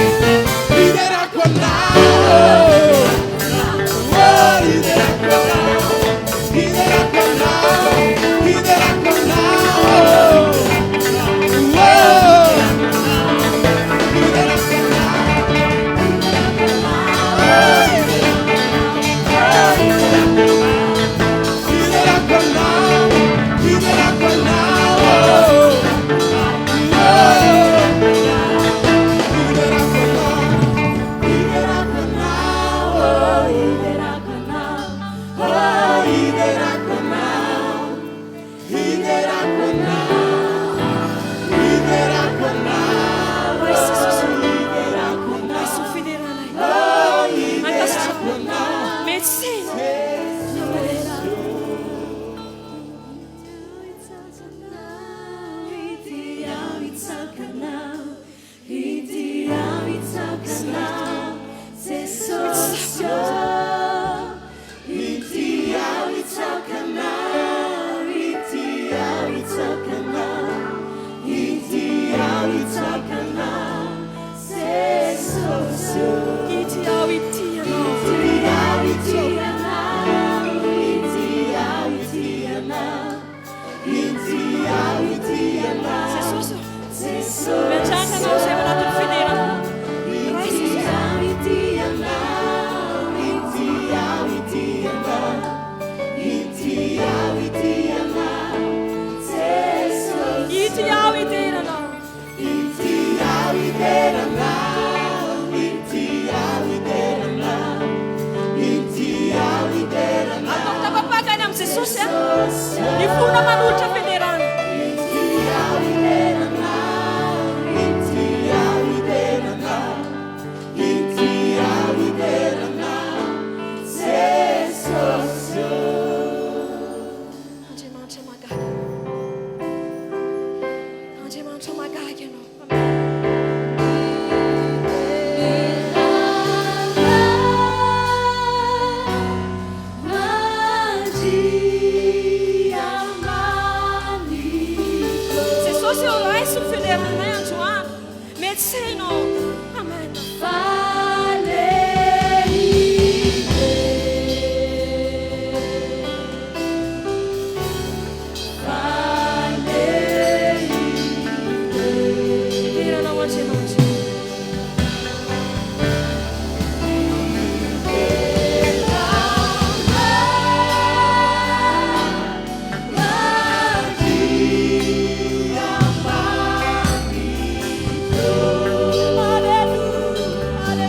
Hiderako anao. Oh, hiderako anao. Hiderako anao. Hiderako anao. Oh, hiderako anao. Hiderako anao. Hiderako anao. Oh, hiderako anao. Hiderako anao. Hiderako anao. Oh, hiderako anao. Hiderako anao. Hiderako anao. Raiso Jesosy. Hiderako anao. Raiso ny fideranay. Oh, Ankasitraka. hiderako anao. Mety sena. Amen. Ity aho ity ianao. Jesosy. Miantrana anao izay ao anatin'ny fiderana. Raiso Jesosy. Ity aho hidera anao. Ity aho hidera anao, ity aho hidera anao, ity aho hidera anao. Ataovy tapapaka any amin'i Jesosy a. Ny fona manolotra fiderana. Ity aho hidera anao, ity aho hidera anao, ity aho hidera anao, Jesosy. Andriamanitra mahagaga. Andriamanitra mahagaga ianao. Jesosy eo raiso ny fideranay androany. Mety sainao. Amen. Fideranao Andriamanitra. Alléluia.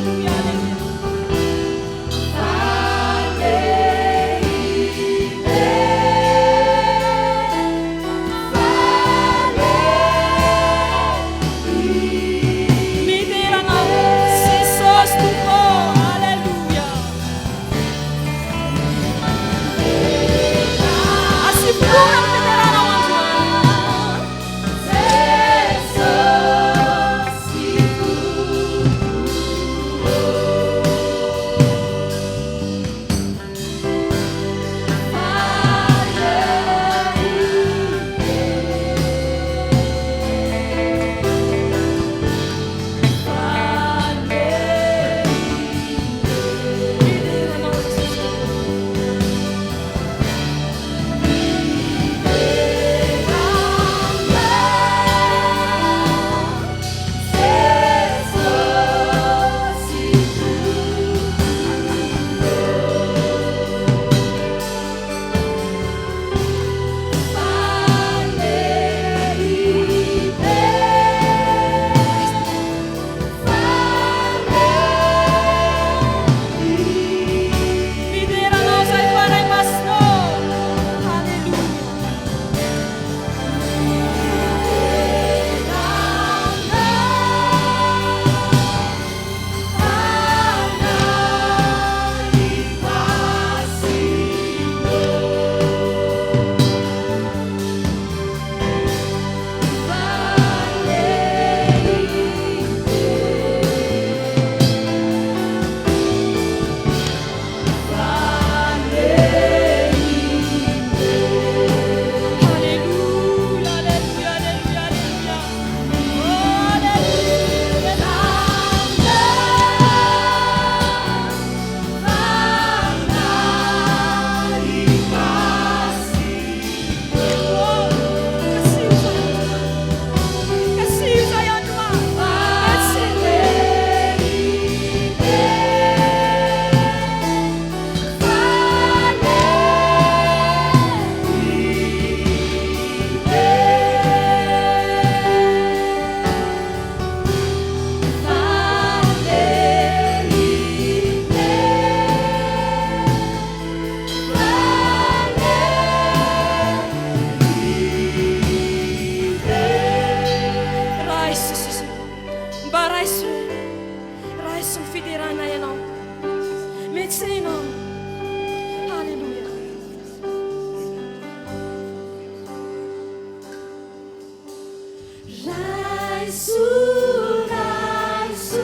Raiso, raiso.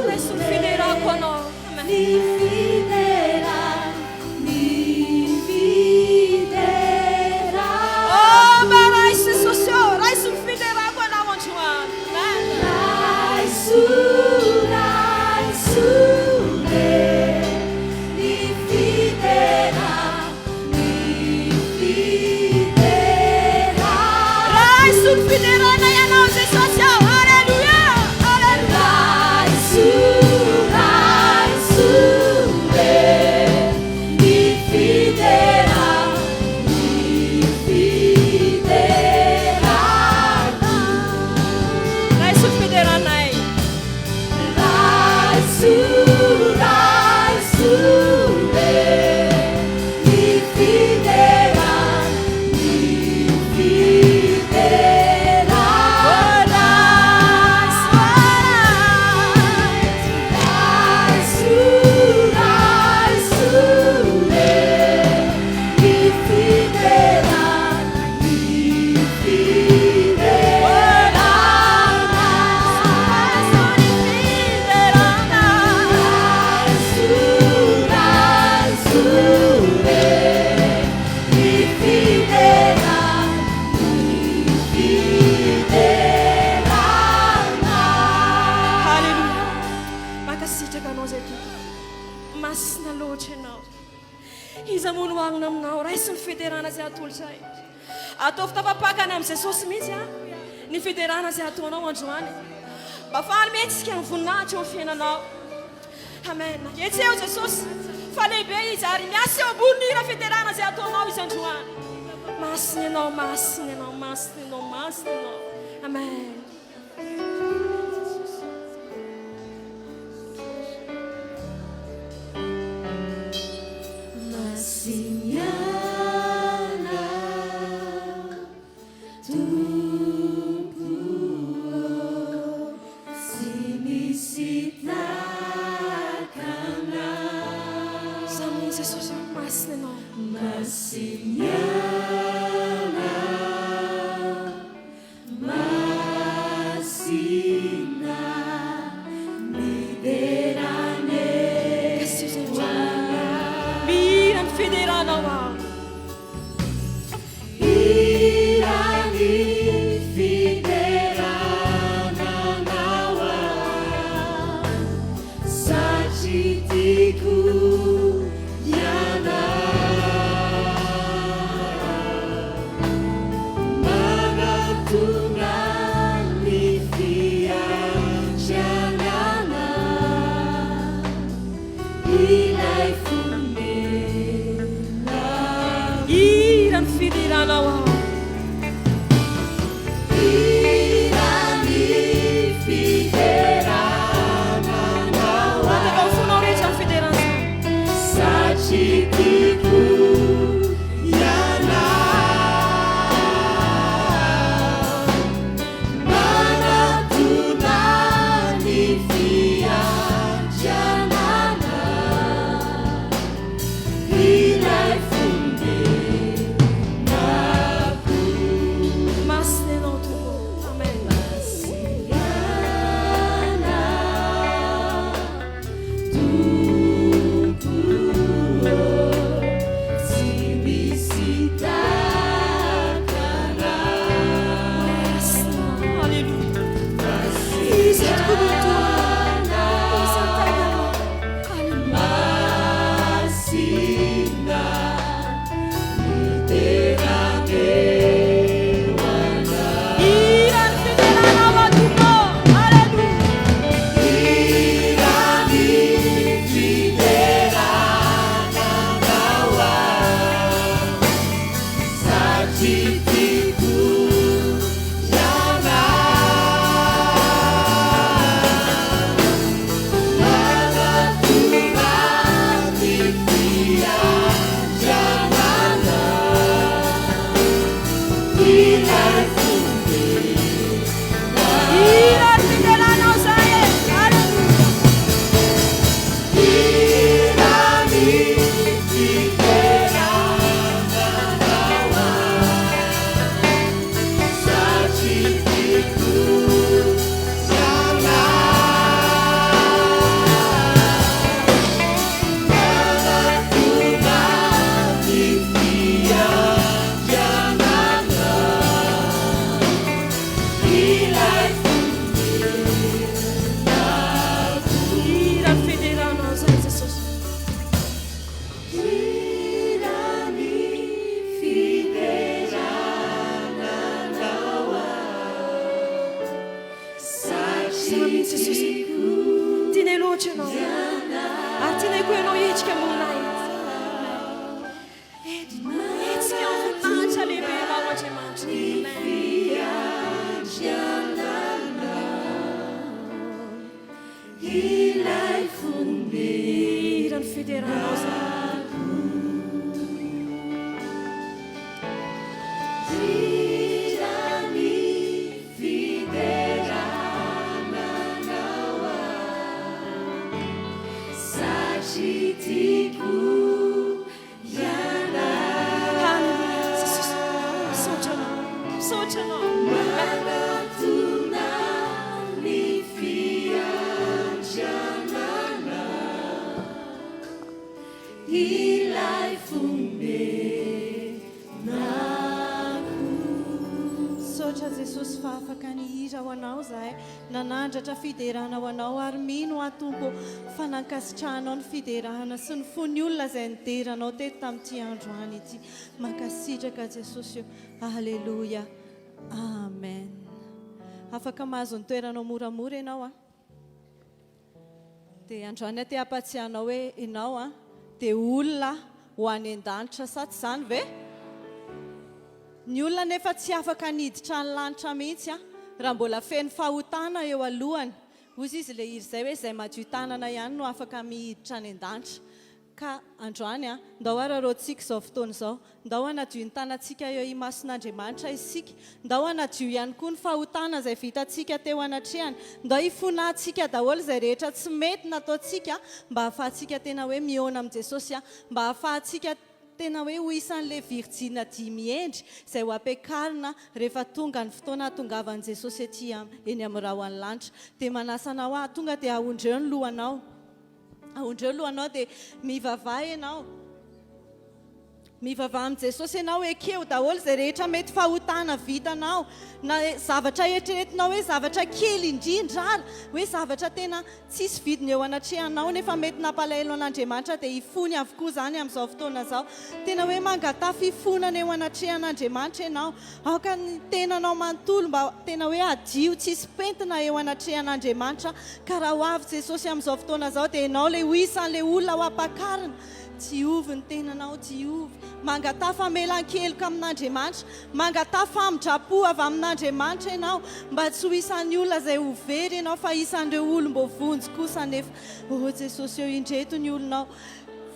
Raiso ny fiderako anao. Amen. Ny fiderana, ny fiderana. Oh, mba raiso Jesosy ô, raiso ny fiderako anao androany. Amen. Raiso, raiso re, ny fiderana, ny fiderana. Raiso ny fiderana ianao Jesosy ô. Alléluia. Alléluia. Raiso, raiso re, ny fiderana, ny fiderana. Raiso ny fideranay. Raiso, raiso re, ny fiderana, ny fiderana. Oh, raiso, Raiso, raiso re, ny fiderana, ny fiderana. Raiso ny fiderana. Raiso, raiso re, ny fiderana, ny fiderana. Haleloia. Mankasitraka anao izay Tompo. Masina loatra ianao. Iza moa no hanana aminao? Raiso ny fiderana izay atolotray. Ataovy tafapakana amin'i Jesosy mihitsy a. Ny fiderana izay ataonao androany. Mba faly mihetsika ny voninahitra eo amin'ny fiainanao. Amen. Hetseho Jesosy fa lehibe izy ary miasa eo ambony hira fiderana izay ataonao izy androany. Masina ianao, masina ianao, masina ianao, masina ianao. Amen. Masiniana Tompo ô, tsy misy tahaka Anao. Samy Jesosy masina ianao. Masiniana, Masina, miderane Kasio izay androany. Mihira ny fideranao aho. Hirany fiderana anao aho, satria tiako ianao. Manatona ny fiandrianana, ilay fonenanao. Hira ny fideranao aho. Hirany fiderana anao Manataka ny fonao rehetra ny fiderana izany. Satria tiako ianao. Manatona ny fiandrianana, ilay fonenako. Masina ianao Tompo. Zany mihitsy Jesosy. Tianay loatra Ianao. Ary tianay koa Ianao hihetsika am-boninahitra. Hetsika am-boninahitra lehibe Ianao Andriamanitra. Amen. Hiran'ny fideranao izany. Haleloia Jesosy. Misaotra Anao. Misaotra Anao. Misaotra Jesosy fa afaka nihira ho Anao izahay, nanandratra fiderana ho Anao ary mino aho Tompo fa nankasitrahanao ny fiderana sy ny fon'ny olona izay nidera Anao teto tamin'ity androany ity. Mankasitraka Jesosy o. Aleloia. Amen. Afaka mahazo ny toeranao moramora ianao an. Dia androany aho te hampatsiahy anao hoe ianao an dia olona ho any an-danitra sa tsy izany ve? Ny olona nefa tsy afaka ny hiditra ny lanitra mihitsy an raha mbola feno fahotana eo alohany. Hozy izy ilay hira izay hoe izay madio tanana ihany no afaka mihiditra any an-danitra. Ka androany an, ndao araraotintsika izao fotoana izao, ndao hanadio ny tanantsika eo imason'Andriamanitra isika, ndao hanadio ihany koa ny fahotana izay vitantsika teo anatrehany, ndao hifonantsika daholo izay rehetra tsy mety nataontsika mba hahafahantsika tena hoe mihaona amin'i Jesosy, mba hahafahantsika tena hoe ho isan'ilay virijina dimy hendry izay ho ampiakarina rehefa tonga ny fotoana hahatongavan'i Jesosy ety eny amin'ny rahon'ny lanitra. Dia manasa anao aho, tonga dia ahondreo ny lohanao. Ahondreo lohanao dia mivavaha ianao. Mivavaha amin'i Jesosy ianao, ekeo daholo izay rehetra mety fahotana vitanao, na zavatra eritreretinao hoe zavatra kely indrindra ary, hoe zavatra tena tsisy vidiny eo anatrehanao nefa mety nampalahelo an'Andriamanitra dia hifony avokoa izany amin'izao fotoana izao. Tena hoe mangataha fifonana eo anatrehan'Andriamanitra ianao. Aoka ny tenanao manontolo mba tena hoe hadio tsisy pentina eo anatrehan'Andriamanitra ka raha ho avy Jesosy amin'izao fotoana izao dia ianao ilay ho isan'ilay olona ho ampakarina. Diovy ny tenanao, diovy. Mangataha famelan-keloka amin'Andriamanitra. Mangataha famindram-po avy amin'Andriamanitra ianao mba tsy ho isan'ny olona izay ho very ianao fa isan'ireo olom-boavonjy kosa anefa. Oh Jesosy ô, indreto ny olonao.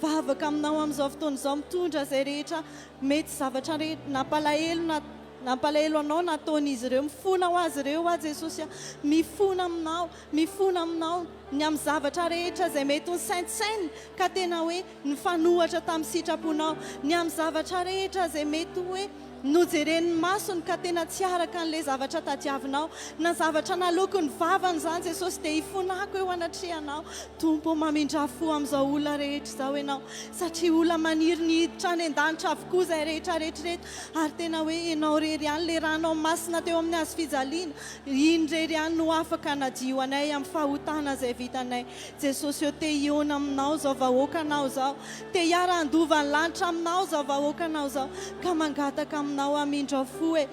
Vavaka aminao amin'izao fotoana izao mitondra izay rehetra Mety zavatra re nampalahelo na nampalahelo anao nataon'izy ireo. Mifona ho azy ireo aho Jesosy a. Mifona aminao, mifona aminao ny amin'ny zavatra rehetra izay mety ho nisaintsainina ka tena hoe nifanohatra tamin'ny sitraponao. Ny amin'ny zavatra rehetra izay mety hoe nojeren'ny masony ka tena tsy araka an'ilay zavatra tadiavinao. Na zavatra naloaky ny vavany izany Jesosy dia ifonako eo anatrehanao. Tompo ô mamindrà fo amin'izao olona rehetra izao Ianao. Satria olona maniry ny hiditra any an-danitra avokoa izay rehetra rehetra ireto, ary tena hoe Ianao irery ihany, ilay Ranao masina teo amin'ny hazo fijaliana, iny irery ihany no afaka hanadio anay amin'ny fahotana izay vitanay. Jesosy ô, te hihaona Aminao izao vahoakanao izao, te hiara-handova ny lanitra Aminao izao vahoakanao izao, ka mangataka Aminao hamindrao fo e,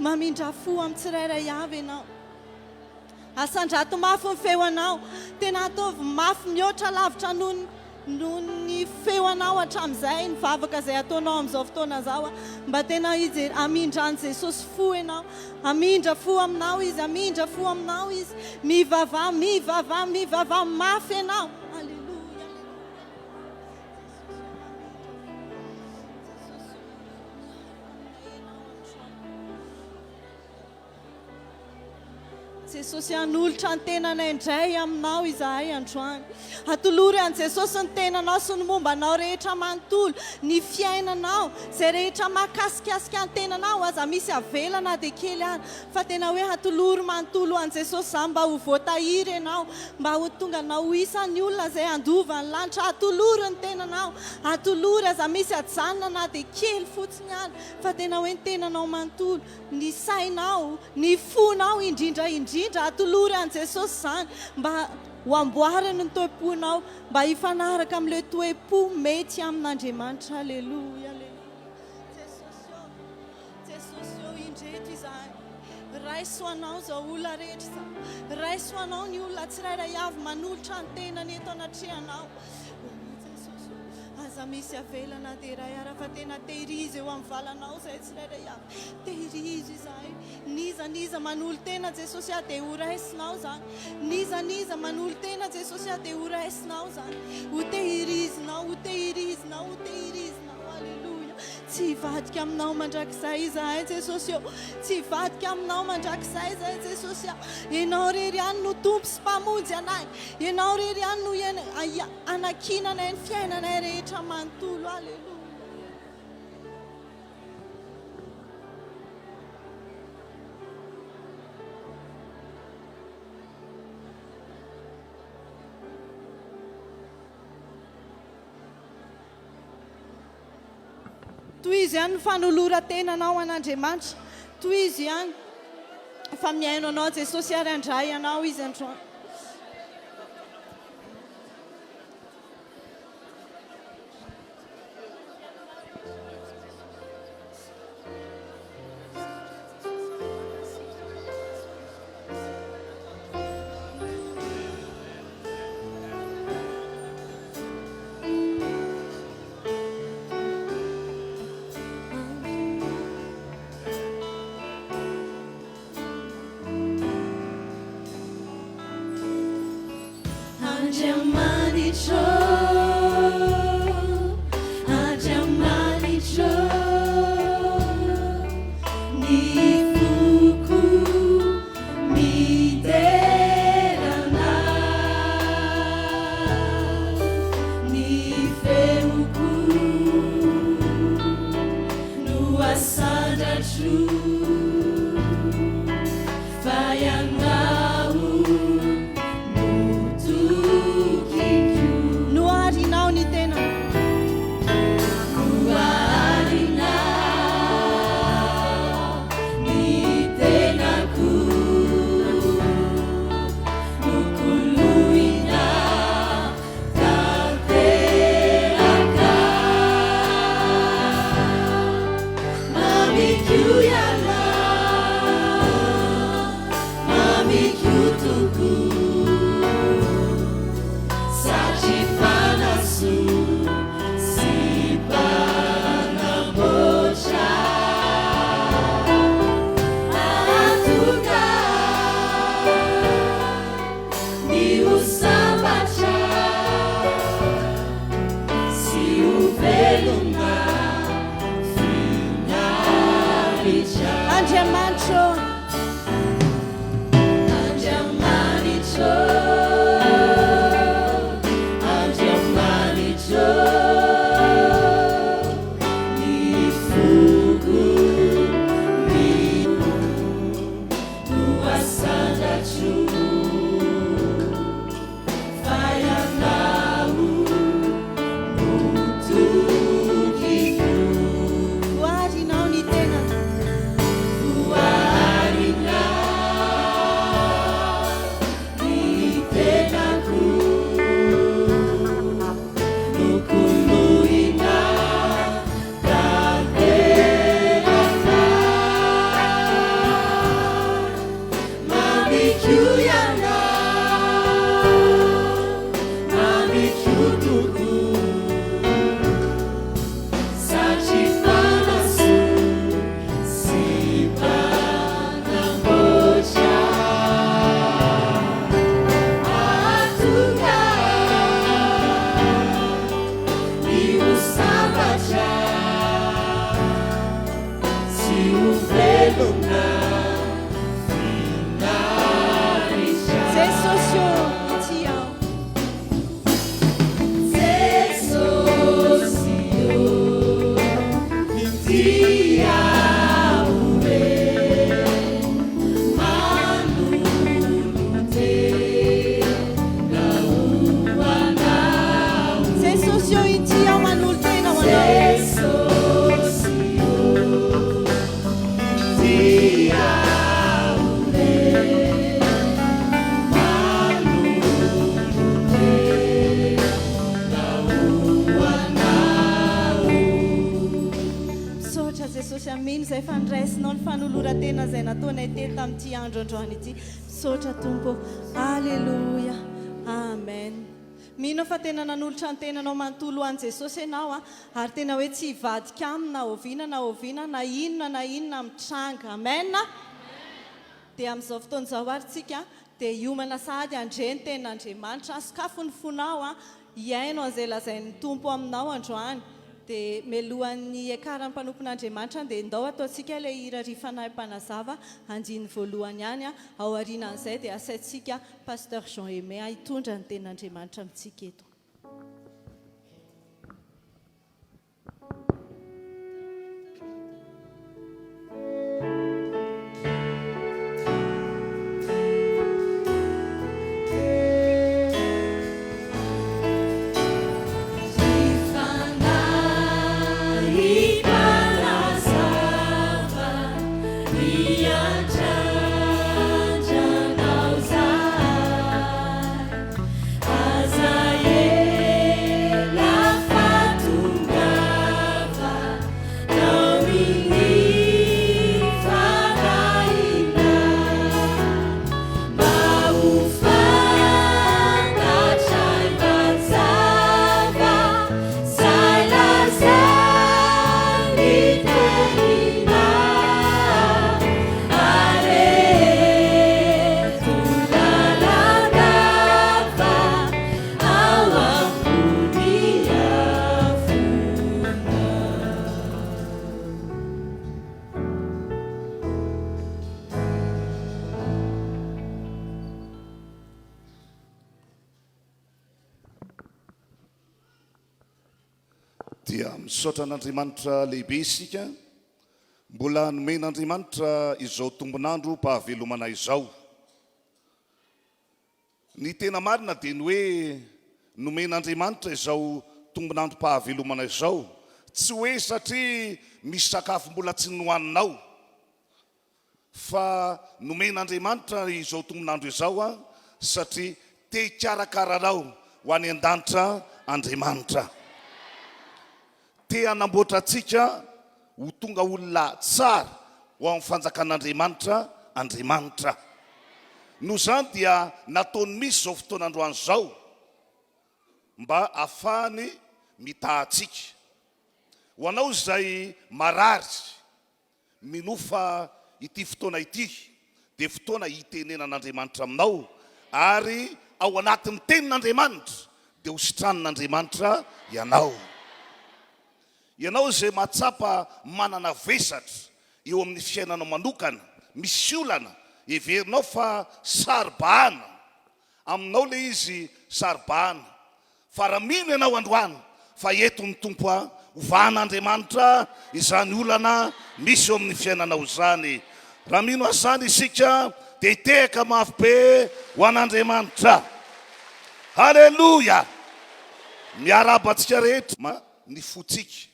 mamindrà fo amin'ny tsirairay avy Ianao. Asandrato mafy ny feonao. Tena ataovy mafy mihoatra lavitra noho noho ny feonao hatramin'izay ny vavaka izay ataonao amin'izao fotoana izao. Mba tena hijery hamindran'i Jesosy fo ianao. Hamindra fo aminao Izy, hamindra fo aminao Izy. Mivavaha, mivavaha, mivavaha mafy ianao. Aleloia, aleloia. Jesosy ô, mamindra fo. Jesosy ô, miaraka aminay ianao androany. Jesosy hanolotra ny tenanay indray aminao izahay androany. Atolory an'i Jesosy ny tenanao sy ny momba anao rehetra manontolo, ny fiainanao, izay rehetra mahakasikasika ny tenanao, aza misy avela na dia kely ary, fa tena hoe atolory manontolo ho an'i Jesosy izany mba ho voatahiry ianao, mba ho tonga anao ho isan'ny olona izay handova ny lanitra. Atolory ny tenanao, atolory, aza misy ajanona na dia kely fotsiny ary, fa tena hoe ny tenanao manontolo. Ny sainao, ny fonao indrindra indrindra, atolory an'i Jesosy izany mba ho amboariny ny toe-ponao, mba hifanaraka amin'ilay toe-po mety amin'Andriamanitra. Aleloia, aleloia. Jesosy ô, Jesosy ô, indreto izahay. Ray. Raiso ho Anao izao olona rehetra izao. Raiso ho Anao ny olona tsirairay avy manolotra ny tenany eto anatrehanao. O Jesosy o, aza misy avela na dia iray ara fa tena tehirizo eo amin'ny valanao izahay tsirairay avy. Tehirizo izahay. N'iza n'iza manolo-tena Jesosy ah dia ho raisinao izany. N'iza n'iza manolo-tena Jesosy ah dia ho raisinao izany. Ho tehirizinao, ho tehirizinao, ho tehirizinao. Aleloia. Tsy hivadika aminao mandrakizay izahay Jesosy ô. Tsy hivadika aminao mandrakizay izahay Jesosy ah. Ianao irery ihany no Tompo sy Mpamonjy anay. Ianao irery ihany no anankinanay ny fiainanay rehetra manontolo. Aleloia. Tohizo ihany ny fanoloran-tenanao an'Andriamanitra. Tohizo ihany fa mihaino anao Jesosy ary handray anao Izy androany. Andriamanitro, Andriamanitro, ny foko midera Anao, ny feoko no asandratro fa Ianao no tokiko. anay teto tamin'ity andro androany ity. Misaotra Tompo ô. Aleloia. Amen. Mino aho fa tena nanolotra ny tenanao manontolo ho an'i Jesosy ianao a, ary tena hoe tsy hivadika aminy na oviana na oviana na inona na inona mitranga. Amen. Dia amin'izao fotoana izao ary tsika dia hiomana sahady handre ny tenin'Andriamanitra. Sokafy ny fonao hihaino an'izay lazain'ny Tompo aminao androany. Dia mialohan'ny hiakaran'ny mpanompon'Andriamanitra dia ndao ataontsika ilay hira Ry Fanahy Mpanazava andininy voalohany ihany. Ao aorianan'izay dia asaintsika Pasteur Jean Aimé hitondra ny tenin'Andriamanitra amintsika eto. Dia misaotra an'Andriamanitra lehibe isika mbola nomen'Andriamanitra izao tombon'andro pahavelomana izao. Ny tena marina dia ny hoe nomen'Andriamanitra izao tombon'androm-pahavelomana izao, tsy hoe satria misy sakafo mbola tsy nohaninao, fa nomen'Andriamanitra izao tombon'andro izao satria te hikarakara anao ho any an-danitra Andriamanitra. Te hanamboatra antsika ho tonga olona tsara ho ao amin'ny fanjakan'Andriamanitra Andriamanitra. Noho izany dia nataony misy izao fotoana androany izao mba hahafahany mitaha antsika. Ho anao izay marary, Minoa fa ity fotoana ity dia fotoana hitenenan'Andriamanitra aminao ary ao anatin'ny tenin'Andriamanitra dia ho sitranin'Andriamanitra ianao. Ianao izay mahatsapa manana vesatra eo amin'ny fiainanao manokana, misy olana heverinao fa saro-bahana, aminao ilay izy saro-bahana, Fa raha mino ianao androany fa eto ny Tompo a, hovahan'Andriamanitra izany olana misy eo amin'ny fiainanao izany. Raha mino an'izany isika dia hitehaka mafy be ho an'Andriamanitra. Haleloia! Miarahaba antsika rehetra ny fontsika.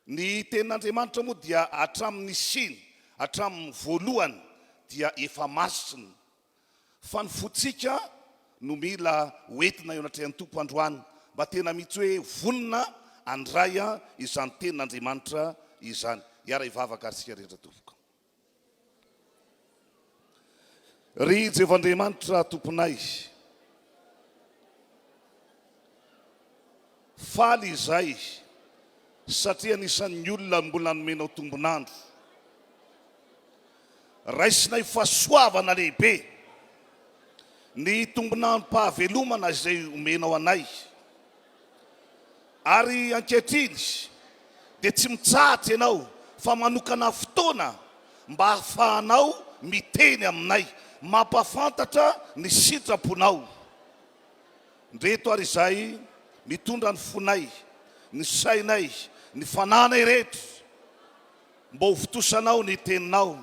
Ny tenin'Andriamanitra moa dia hatramin'ny nisiany, hatramin'ny voalohany dia efa masina. Fa ny fontsika no mila ho entina eo anatrehan'ny Tompo androany mba tena mihitsy hoe vonona handray izany tenin'Andriamanitra izany. Hiara-hivavaka ary isika rehetra tompoko. Ry Jehovah Andriamanitra Tomponay, faly izahay satria anisan'ny olona mbola nomenao tombon'andro. Raisinay fahasoavana lehibe ny tombon'androm-pahavelomana izay omenao anay. Ary ankehitriny dia tsy mitsahatra ianao fa manokana fotoana mba hahafahanao miteny aminay, mampahafantatra ny sitraponao. Ndreto ary izahay mitondra ny fonay, ny sainay, ny fananay rehetra. Mba ho votosanao ny Teninao,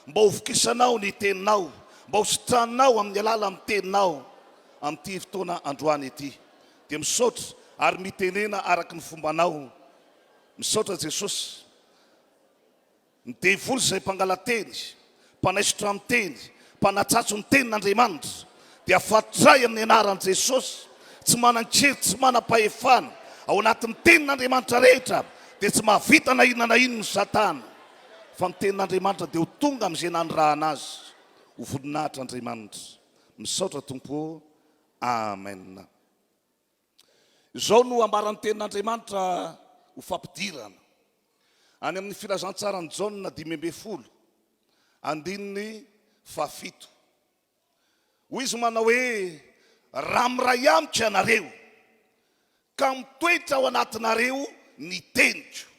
mba ho vokisanao ny Teninao, mba ho sitraninao amin'ny alalan'ny Teninao amin'ity fotoana androany ity. Dia misaotra ary mitenena araka ny fombanao. Misaotra Jesosy. Ny devoly izay mpangala-teny, mpanaisotra ny teny, mpanatsatso ny tenin'Andriamanitra dia fatray amin'ny anaran'i Jesosy, tsy manan-kery, tsy manam-pahefana ao anatin'ny tenin'Andriamanitra rehetra dia tsy mahavita na inona na inona satana. Fa ny tenin'Andriamanitra dia ho tonga amin'izay nanirahana azy. Ho voninahitr'Andriamanitra. Misaotra Tompo ô. Amen. Izao no ambaran'ny tenin'Andriamanitra ho fampidirana. Any amin'ny filazantsaran'i Jaona 15, andininy fahafito. Hoy izy manao hoe, Raha miray amiko ianareo, ka mitoetra ao anatinareo ny teniko,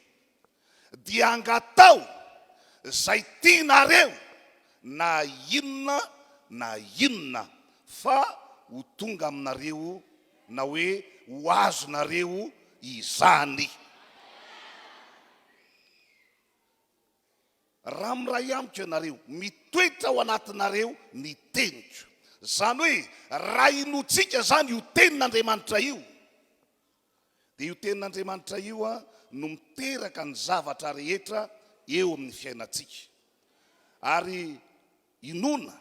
dia angataho izay tianareo na inona na inona, fa ho tonga aminareo na hoe ho azonareo izany. Raha miray amiko ianareo, mitoetra ao anatinareo ny teniko. Izany hoe raha inoantsika izany io tenin'Andriamanitra io, dia io tenin'Andriamanitra io no miteraka ny zavatra rehetra eo amin'ny fiainantsika. Ary inoana,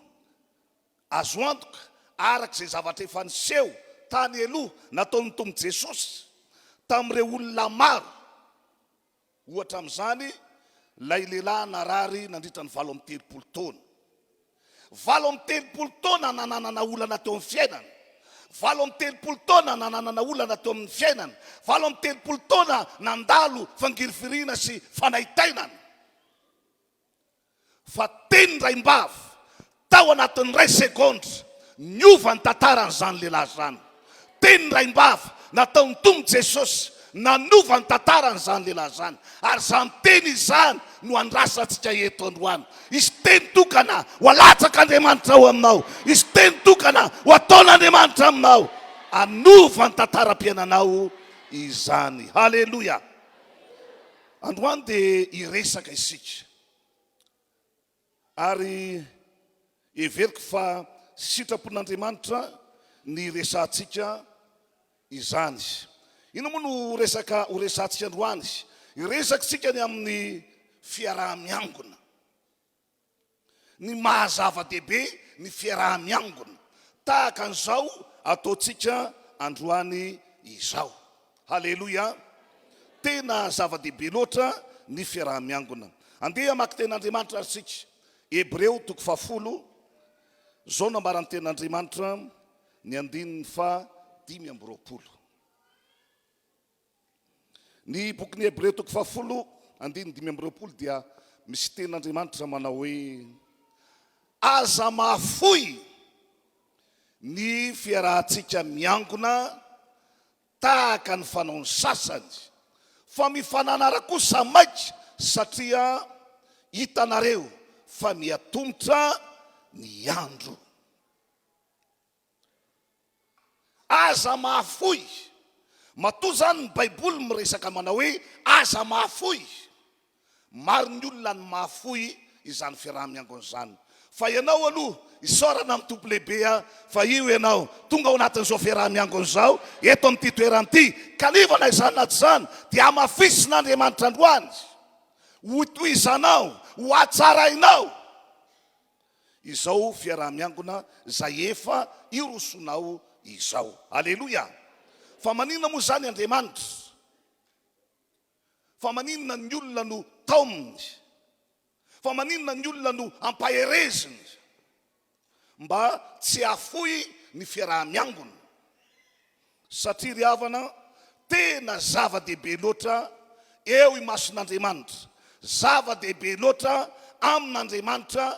azo antoka, araka izay zavatra efa niseho tany aloha nataon'ny Tompo Jesosy tamin'ireo olona maro, Ohatra amin'izany ilay lehilahy narary nandritra ny 38 taona. 38 taona nananana olana teo amin'ny fiainana. 38 taona nananana olana teo amin'ny fiainana. 38 taona nandalo fangirifiriana sy fanaintainana. Fa teny indraimbava, tao anatin'ny iray segondra, niova ny tantaran'izany lehilahy izany. Teny indraimbava nataon'ny Tompo Jesosy nanova ny tantaran'izany lehilahy izany. Ary izany teny izany no andrasantsika eto androany. Hisy teny tokana ho alatsak'Andriamanitra ao aminao. Hisy teny tokana ho ataon'Andriamanitra aminao. Hanova ny tantaram-piainanao izany. Haleloia! Androany dia hiresaka isika ary heveriko fa sitrapon'Andriamanitra ny hiresahantsika izany. Inona moa no resaka horesahantsika androany? Hiresaka isika ny amin'ny fiaraha-miangona. Ny maha zava-dehibe ny fiaraha-miangona tahaka an'izao ataontsika androany izao. Haleloia! Tena zava-dehibe loatra ny fiaraha-miangona. Andeha hamaky tenin'Andriamanitra ary isika. Hebreo toko fahafolo, izao no ambaran'ny tenin'Andriamanitra, ny andininy faha 25. Ny bokin'ny Hebreo toko fahafolo andininy 25 dia misy tenin'Andriamanitra manao hoe, Aza mahafoy ny fiarahantsika miangona tahaka ny fanaon'ny sasany, fa mifananara kosa maika satria hitanareo fa mihatomotra ny andro. Aza mahafoy. Matoa izany ny Baiboly miresaka manao hoe aza mahafoy. Maro ny olona ny mahafoy izany fiaraha-miangona izany. Fa ianao aloha, isaorana amin'ny Tompo lehibe aho fa io ianao, tonga ao anatin'izao fiaraha-miangona izao, eto amin'ity toerana ity. Kanefa na izany na tsy izany, dia hamafisin'Andriamanitra androany, hotohizanao, hohatsarainao. Izao fiaraha-miangona izay efa irosoanao izao. Aleloia! Fa maninona moa izany Andriamanitra? Fa maninona ny olona no taominy? Fa maninona ny olona no ampahereziny mba tsy hahafoy ny fiaraha-miangona? Satria ry havana, tena zava-dehibe loatra eo imason'Andriamanitra, zava-dehibe loatra amin'Andriamanitra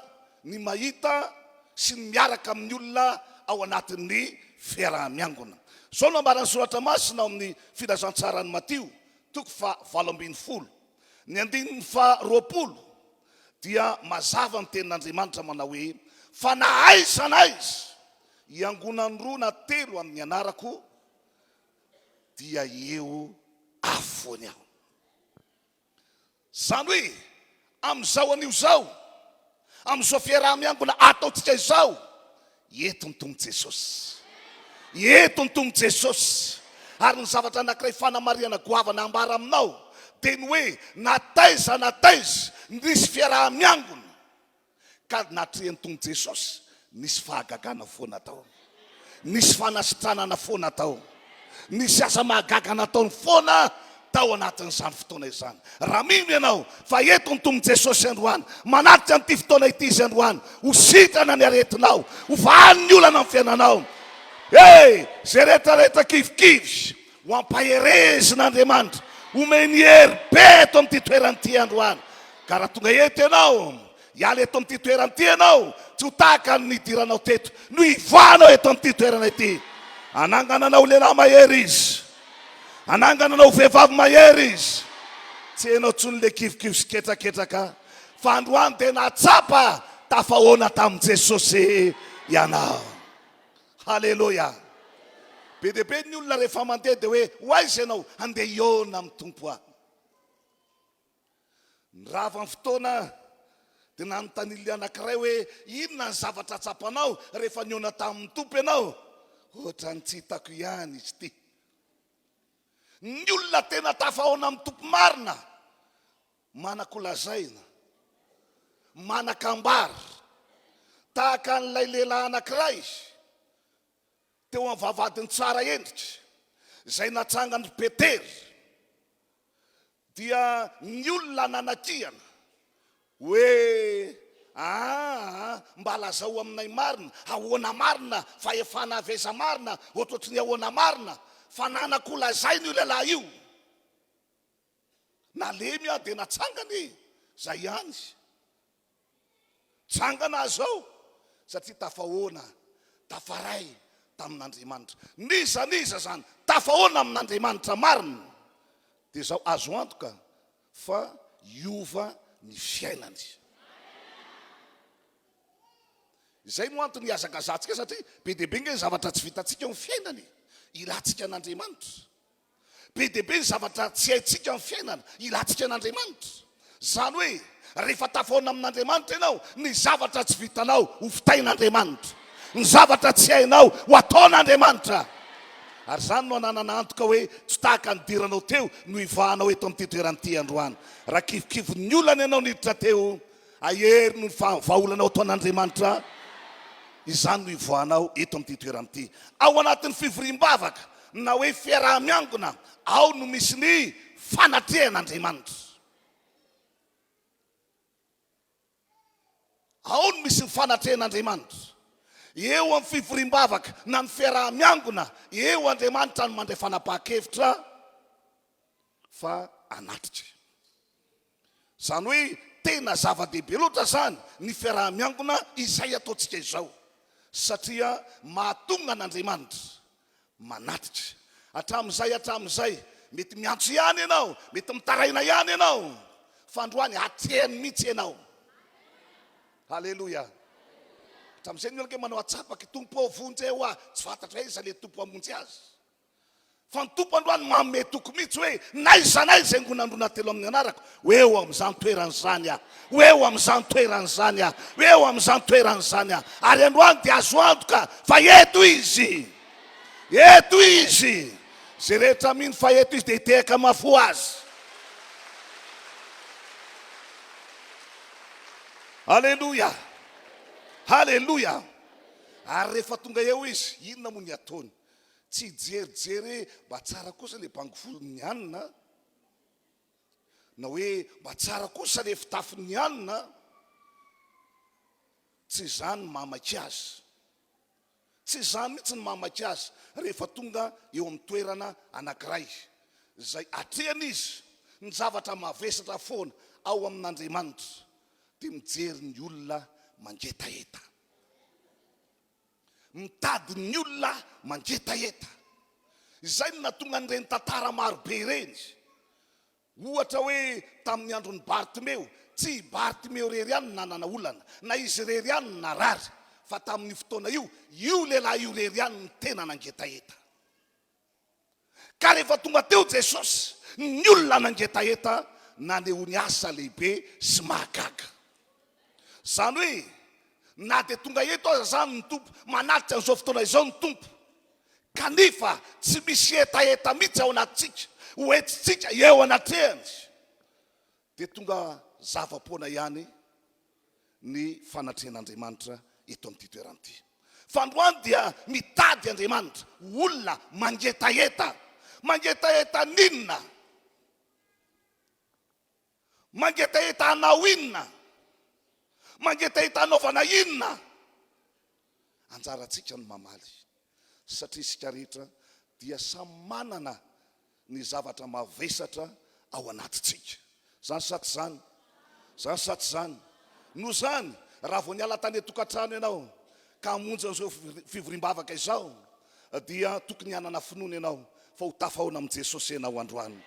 ny mahita sy ny miaraka amin'ny olona ao anatin'ny fiaraha-miangona. Izao no ambaran'ny Soratra Masina ao amin'ny Filazantsaran'i Matio, toko faha 18, ny andininy faha 20, dia mazava ny tenin'Andriamanitra manao hoe, Fa na aiza na aiza Iangonan'ny roa na telo amin'ny anarako dia eo afovoany aho. Izany hoe amin'izao anio izao, amin'izao fiaraha-miangona ataontsika izao, eto ny Tompo Jesosy. Eto ny Tompo Jesosy. Ary ny zavatra anankiray fanamarihana goavana ambara aminao dia ny hoe na taiza na taiza nisy fiaraha-miangona, Ka natrehin'ny Tompo Jesosy, nisy fahagagana foana tao. Nisy fanasitranana foana tao. Nisy asa mahagaga nataony foana. Tao anatin'izany fotoana izany. Raha mino ianao fa eto ny Tompo Jesosy androany, manatrika an'ity fotoana ity Izy androany, ho sitrana ny aretinao, ho vahany ny olana amin'ny fiainanao. Hey! Izay rehetra rehetra kivikivy, ho ampaherezin'Andriamanitra, homeny hery be eto amin'ity toerana ity androany. Ka raha tonga eto ianao, hiala eto amin'ity toerana ity ianao, tsy ho tahaka ny nidiranao teto, no hivoahanao eto amin'ity toerana ity. Hanangana anao ho lehilahy mahery Izy. Hanangana anao ho vehivavy mahery Izy. Tsy ianao intsony ilay kivikivy sy ketraketraka, fa androany dia nahatsapa tafahoana tamin'i Jesosy ianao. Haleloia! Be dia be ny olona rehefa mandeha dia hoe, ho aiza ianao? Handeha hihaona amin'ny Tompo aho. Nirava ny fotoana dia nanontanian'ilay anankiray hoe, Inona ny zavatra tsapanao rehefa nihaona tamin'ny Tompo ianao? Ohatran'ny tsy hitako ihany izy ity. Ny olona tena tafahaona amin'ny Tompo marina, manan-kolazaina, manan-kambara, tahaka an'ilay lehilahy anankiray teo amin'ny vavahadin'i Tsaraendrika, izay natsangan'i Petera. Dia ny olona nanakihana hoe, Aa, mba lazao aminay marina, ahoana marina, fahefana avy aiza marina, ohatrohatry ny ahoana marina, fa nanako lazaina io lehilahy io. Nalemy aho dia natsangana e, zay ihany. Tsangana aho zao, satria tafahoana, tafaray tamin'Andriamanitra. N'iza n'iza zany tafahoana amin'Andriamanitra marina, dia zao azo antoka fa hiova ny fiainany. Izay no antony ihazakazahantsika satria be dia be nge ny zavatra tsy vitantsika eo amin'ny fiainana e. Ilantsika an'Andriamanitra. Be dia be ny zavatra tsy haintsika amin'ny fiainana, ilantsika an'Andriamanitra. Izany hoe, rehefa tafahaona amin'Andriamanitra ianao, ny zavatra tsy vitanao ho vitain'Andriamanitra. Ny zavatra tsy hainao ho ataon'Andriamanitra. Ary izany no ananana antoka hoe tsy tahaka ny nidiranao teo no hivahanao eto amin'ity toerana ity androany. Raha kivokivo'ny olana ianao niditra teo, Hahery noho ny vahaolana ataon'Andriamanitra izany no hivoahanao eto amin'ity toerana ity. Ao anatin'ny fivoriam-bavaka na hoe fiaraha-miangona, ao no misy ny fanatrehan'Andriamanitra. Ao no misy ny fanatrehan'Andriamanitra. Eo amin'ny fivoriam-bavaka na ny fiaraha-miangona, eo Andriamanitra no mandray fanapahan-kevitra fa hanatrika. Izany hoe tena zava-dehibe loatra izany ny fiaraha-miangona izay ataontsika izao satria mahatonga an'Andriamanitra manatrika. Hatramin'izay hatramin'izay, mety miantso ihany ianao, mety mitaraina ihany ianao, fa androany atrehany mihitsy ianao. Haleloia. Hatramin'izay ny olona ange manao atsapaky, Tompo ô vonjeo aho, tsy fantatro aiza ilay Tompo hamonjy azy. Fa ny Tompo androany manome toky mihitsy hoe n'aiza n'aiza ingonandrona telo amin'ny anarako, ho eo amin'izany toerana izany aho, ho eo amin'izany toerana izany aho, ho eo amin'izany toerana izany aho. Ary androany dia azo antoka fa eto Izy. Eto Izy. Izay rehetra mino fa eto Izy dia hitehaka mafy ho Azy. Aleloia. Aleloia. Ary rehefa tonga eo Izy, inona moa ny ataony? Tsy hijerijery hoe mba tsara kosa le bango volon'ny anona a! Na hoe mba tsara kosa le fitafin'ny anona a! Tsy izany ny mahamaika azy. Tsy izany mihitsy ny mahamaika azy rehefa tonga eo amin'ny toerana anankiray izay atrehana izy, ny zavatra mavesatra foana ao amin'Andriamanitra dia mijery ny olona mangetaheta. Mitady ny olona mangetaheta. Izay no nahatonga an'ireny tantara maro be ireny. Ohatra hoe tamin'ny andron'i Bartimeo, tsy i Bartimeo irery ihany no nanana olana, na izy irery ihany no narary, fa tamin'io fotoana io, io lehilahy io irery ihany no tena nangetaheta. Ka rehefa tonga teo Jesosy, ny olona nangetaheta nanehoany asa lehibe sy mahagaga. Izany hoe, na dia tonga eto aza izany ny Tompo, manatrika an'izao fotoana izao ny Tompo, kanefa tsy misy hetaheta mihitsy ao anatintsika, ho entintsika eo anatrehany, dia tonga zava-poana ihany ny fanatrehan'Andriamanitra eto amin'ity toerana ity. Fa androany dia mitady Andriamanitra olona mangetaheta. Mangetaheta n'inona? Mangetaheta hanao inona? Mangetaheta hanaovana inona? Anjarantsika no mamaly, satria isika rehetra dia samy manana ny zavatra mavesatra ao anatintsika. Izany sa tsy izany? Izany sa tsy izany? Noho izany, raha vao niala tany an-tokantrano ianao ka hamonjy an'izao fivoriam-bavaka izao, dia tokony hanana finoana ianao fa ho tafahoana amin'i Jesosy ianao androany.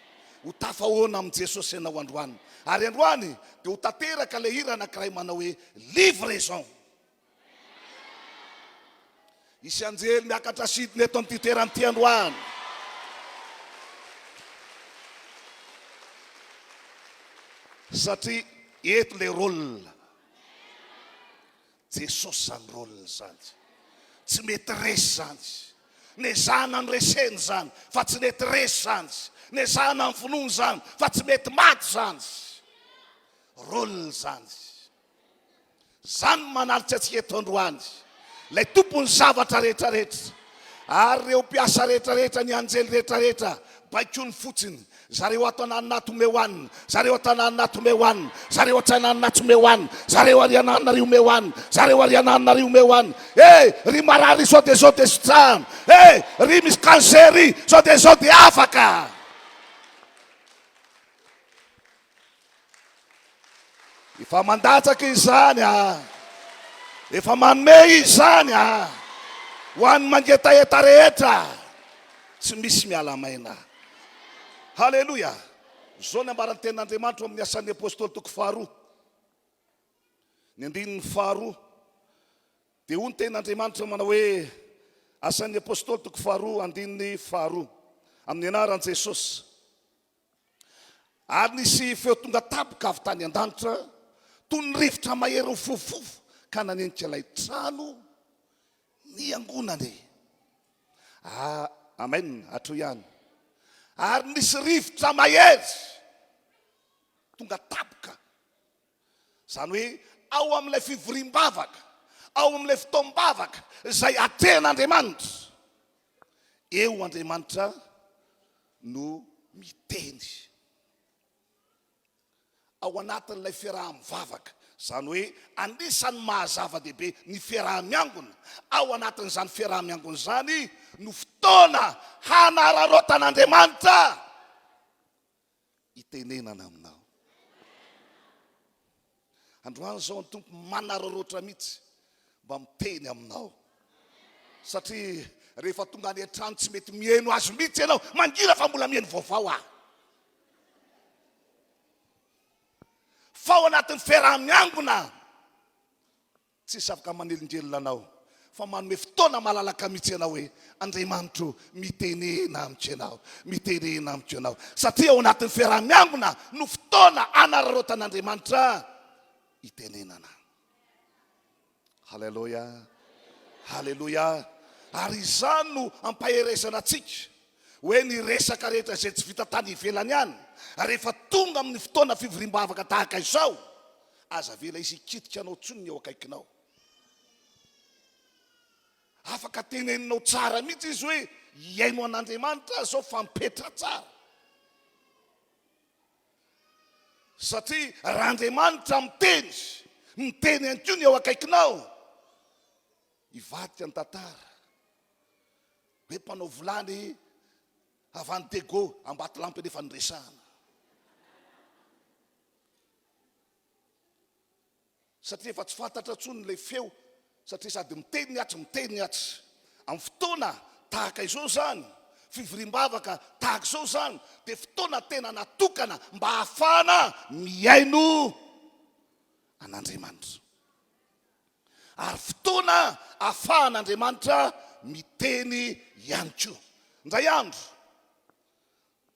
Ho tafahoana amin'i Jesosy ianao androany. Ary androany dia ho tanteraka ilay hira anankiray manao hoe livraison. Hisy anjely miakatra sidina eto amin'ity toerana ity androany. Satria eto ilay rôle. Jesosy izany rôle izany. Tsy mety resy izany. Nezahana noresena izany fa tsy nety resy izany. Nezahana novonoina izany fa tsy mety maty izany. Rôle izany. Izany no manalitra antsika eto androany. Ilay Tompon'ny zavatra rehetra rehetra. Ary ireo mpiasa rehetra rehetra, ny anjely rehetra rehetra, baikoiny fotsiny. Zareo ato ananona ato omeo hanina, zareo ato ananona ato omeo hanina, zareo atsy ananona atsy omeo hanina, zareo ary ananona ary omeo hanina, zareo ary ananona ary omeo hanina. Eh, ry marary izao dia izao dia sitrano. Eh, ry misy cancer ry izao dia izao dia afaka. Efa mandatsaka izany ah. Efa manome izany ah. Ho an'ny mangetaheta rehetra. Tsy misy miala maina. Haleloia. Izao ny ambaran'ny tenin'Andriamanitra ao amin'ny Asan'ny Apostoly toko faharoa. Ny andininy faharoa. Dia hoy ny tenin'Andriamanitra manao hoe, Asan'ny Apostoly toko faharoa andininy faharoa. Amin'ny anaran'i Jesosy. Ary nisy feo tonga tampoka avy tany an-danitra, toy ny rivotra mahery nifofofofo, ka nanenika ilay trano niangonany. Ah, amen, hatreo ihany. Ary nisy rivotra mahery tonga tampoka. Izany hoe ao amin'ilay fivoriam-bavaka, ao amin'ilay fotoam-bavaka izay atrehan'Andriamanitra. Eo Andriamanitra no miteny. Ao anatin'ilay fiaraha-mivavaka, izany hoe anisan'ny maha-zava-dehibe ny fiaraha-miangona, ao anatin'izany fiaraha-miangona izany no fotoana hanararaotan'Andriamanitra hitenenana aminao. Androany izao ny Tompo manararaotra mihitsy mba miteny aminao. Satria rehefa tonga any an-trano tsy mety miheno azy mihitsy ianao, mangina fa mbola miheno vaovao aho. Fa ao anatin'ny fiaraha-miangona Tsisy afaka manelingelina anao fa manome fotoana malalaka mihitsy ianao hoe, Andriamanitro, mitenena amiko ianao, mitenena amiko ianao. Satria ao anatin'ny fiaraha-miangona no fotoana anararaotan'Andriamanitra hitenenana. Haleloia, haleloia. Ary izany no ampaherezana antsika hoe ny resaka rehetra izay tsy vita tany ivelany any, rehefa tonga amin'ny fotoana fivoriam-bavaka tahaka izao, Aza avela hisy hikitika anao intsony ny eo akaikinao. Afaka teneninao tsara mihitsy izy hoe hihaino an'Andriamanitra aho izao fa mipetraha tsara. Satria raha Andriamanitra miteny, miteny ihany koa ny eo akaikinao. Hivadika ny tantara. Hoe mpanao vilany avy any Diego, Ambatolampy anefa no resahana. Satria efa tsy fantatra intsony ilay feo satria sady miteny ny atsy miteny ny atsy. Amin'ny fotoana tahaka izao izany, fivoriam-bavaka tahaka izao izany dia fotoana tena natokana mba hahafahana mihaino an'Andriamanitra. Ary fotoana ahafahan'Andriamanitra miteny ihany koa. Indray andro,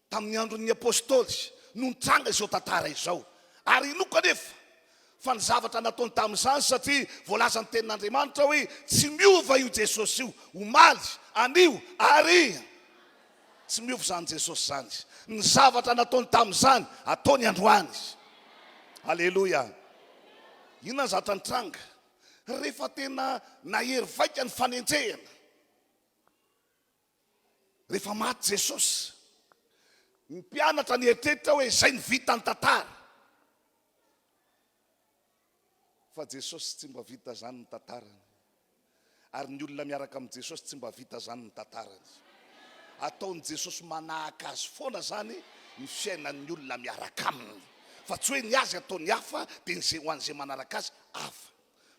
Tamin'ny andron'ny Apostoly no nitranga izao tantara izao. Ary inoako anefa fa ny zavatra nataony tamin'izany satria voalazan'ny Tenin'Andriamanitra hoe tsy miova io Jesosy io, omaly, anio ary tsy miova izany Jesosy izany. Ny zavatra nataony tamin'izany, ataony androany. Aleloia. Inona ny zavatra nitranga? Rehefa tena nahery vaika ny fanenjehana, Rehefa maty Jesosy, ny mpianatra nieritreritra hoe izay no vita ny tantara. Fa Jesosy tsy mba vita zany ny tantarany. Ary ny olona miaraka amin'i Jesosy tsy mba vita zany ny tantarany. Ataon'i Jesosy manahaka azy foana zany ny fiainan'ny olona miaraka aminy. Fa tsy hoe ny azy ataony hafa dia ny ze ho an'izay manaraka azy hafa.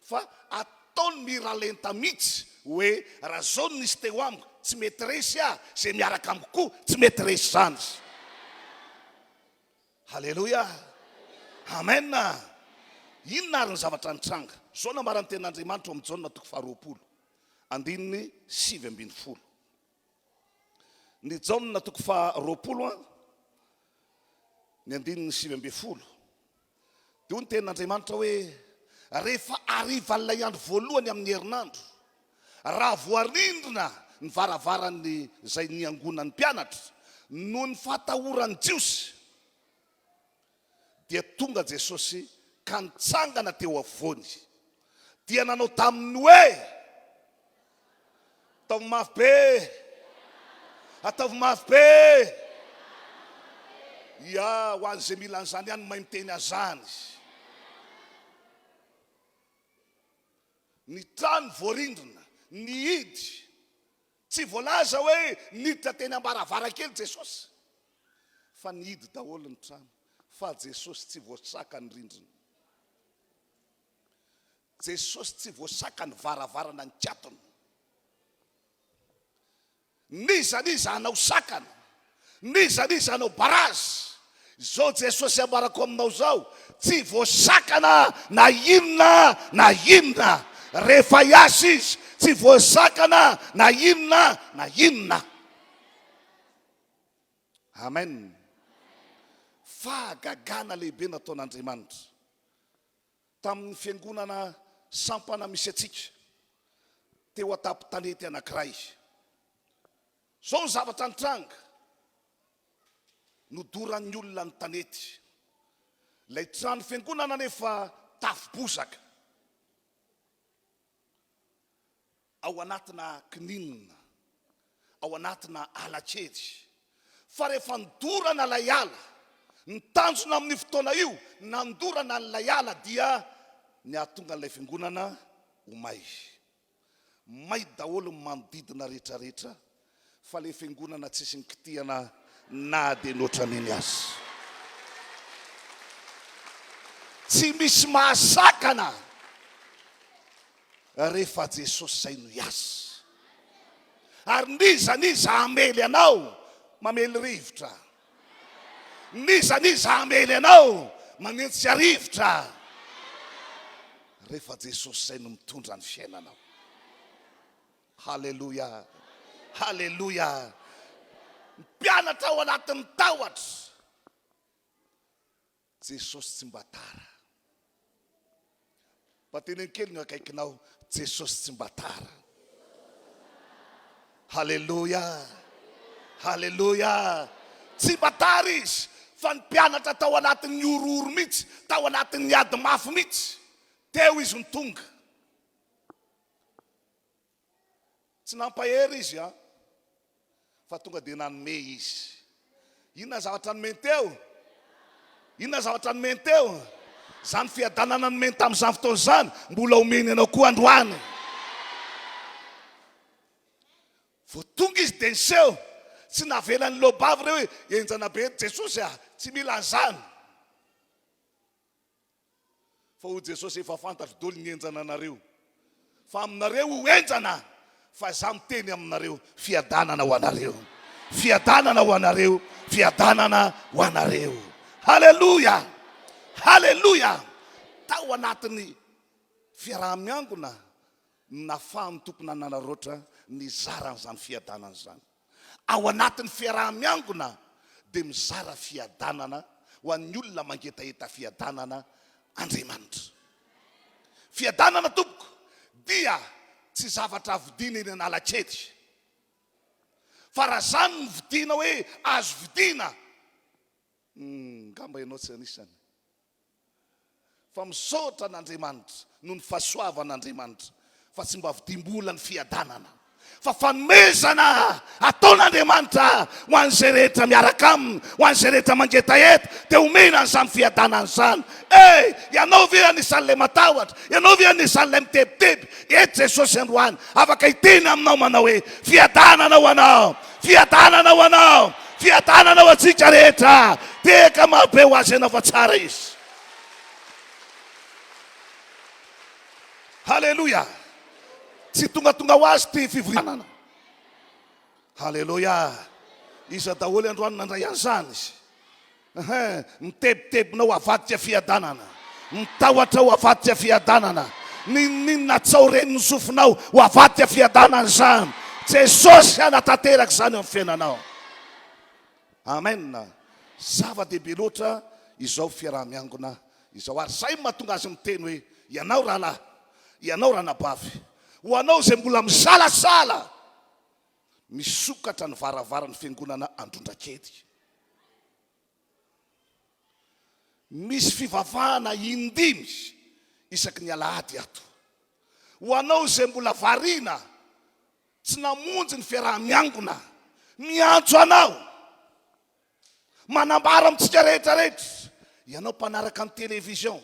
Fa ataony miralenta mihitsy hoe raha zao no nisy teo amiko tsy mety resy aho, ze miaraka amiko koa tsy mety resy zany. Haleloia! Amen! Inona ary ny zavatra nitranga? Izao no ambaran'ny Tenin'Andriamanitra ao amin'ny Jaona toko faharoapolo, andininy 19. Ny Jaona toko faharoapolo, ny andininy 19. Dia hoy ny Tenin'Andriamanitra hoe, Rehefa harivan'ilay andro voalohany amin'ny herinandro, raha voarindrina ny varavaran'ny izay niangonan'ny mpianatra, noho ny fahatahoran'ny Jiosy, dia tonga Jesosy ka nitsangana teo afovoany, dia nanao taminy hoe, Ataovy mafy be! Ataovy mafy be! Ia, ho an'izay mila an'izany ihany no mahay miteny an'izany. Ny trano voarindrina, nihidy. Tsy voalaza hoe niditra teny am-baravarankely Jesosy, fa nihidy daholo ny trano, fa Jesosy tsy voasaka ny rindrina. Jesosy tsy voasaka ny varavarana nikatona. N'iza n'iza hanao sakana, n'iza n'iza hanao barazy, izao Jesosy ambarako aminao izao, tsy voasakana na inona na inona. Rehefa hiasa Izy, tsy voasakana na inona na inona. Amen. Fahagagana lehibe nataon'Andriamanitra. Tamin'ny fiangonana sampana misy antsika, teo an-tampon-tanety anankiray. Izao ny zavatra nitranga, nodoran'ny olona ny tanety. Ilay trano fiangonana anefa tafo bozaka. Ao anatina kininina, ao anatina ala kely. Fa rehefa nodorana ilay ala, ny tanjona amin'io fotoana io, nandorana an'ilay ala dia ny hahatonga an'ilay fiangonana ho may. May daholo ny manodidina rehetra rehetra fa ilay fiangonana tsisy nikitihana na dia ny ohatran'iny aza. Tsy misy mahasakana rehefa Jesosy izay no hiasa. Ary n'iza n'iza hamely anao, mamely rivotra. N'iza n'iza hamely anao, manenjika rivotra. Rehefa Jesosy izay no mitondra ny fiainanao. Haleloia! Haleloia! Mpianatra ao anatin'ny tahotra. Jesosy tsy mba tara. Mba teneno kely ny akaikinao, Jesosy tsy mba tara. Haleloia! Haleloia! Tsy mba tara izy, fa ny mpianatra tao anatin'ny horohoro mihitsy, tao anatin'ny ady mafy mihitsy, teo izy no tonga. Tsy nampahery izy an, fa tonga dia nanome izy. Inona ny zavatra nomeny teo? Inona ny zavatra nomeny teo? Izany fiadanana nomeny tamin'izany fotoana izany, mbola omeny anao koa androany. Vao tonga izy dia niseho. Tsy navelan'ny loabavy ireo hoe henjana be eto Jesosy a, tsy mila an'izany. Fa hoy Jesosy, Efa fantatro doly ny henjana anareo, fa aminareo ho henjana, fa Izaho miteny aminareo, fiadanana ho anareo, fiadanana ho anareo, fiadanana ho anareo. Haleloia! Haleloia! Tao anatin'ny fiaraha-miangona no nahafahan'ny Tompo nanararaotra nizara an'izany fiadanana izany. Ao anatin'ny fiaraha-miangona dia mizara fiadanana ho an'ny olona mangetaheta fiadanana Andriamanitra. Fiadanana tompoko dia tsy zavatra vidiana eny Analakely. Fa raha izany no vidiana hoe azo vidiana, ngamba ianao tsy anisany. Fa misaotra an'Andriamanitra noho ny fahasoavan'Andriamanitra fa tsy mba vidiam-bola ny fiadanana. Fa fanomezana ataon'Andriamanitra ho an'izay rehetra miaraka aminy, ho an'izay rehetra mangetaheta, dia omena an'izany fiadanana izany. Eh! Ianao ve anisan'ilay matahotra? Ianao ve anisan'ilay mitebiteby? Eto Jesosy androany, afaka hiteny aminao manao hoe, Fiadanana ho anao! Fiadanana ho anao! Fiadanana ho antsika rehetra! Tehaka marobe ho azy ianao fa tsara izy. Haleloia! Tsy tongatonga ho azy ity fivoriana. Haleloia! Iza daholo androany nandray an'izany? Ehe, mitebitebinao avadika fiadanana. Ny tahotrao avadika fiadanana. N'inon'inona atsao ren'ny sofinao ho avadika fiadanana izany. Jesosy hanatanteraka izany eo amin'ny fiainanao. Amen. Zava-dehibe loatra izao fiaraha-miangona izao. Ary izay no mahatonga azy miteny hoe, ianao rahalahy, ianao ranabavy, ho anao izay mbola misalasala, misokatra ny varavaran'ny fiangonana Androndrakely. Misy fivavahana indimy isaky ny alahady ato. Ho anao izay mbola variana tsy namonjy ny fiaraha-miangona, miantso anao, manambara amintsika rehetra rehetra, ianao mpanaraka ny télévision,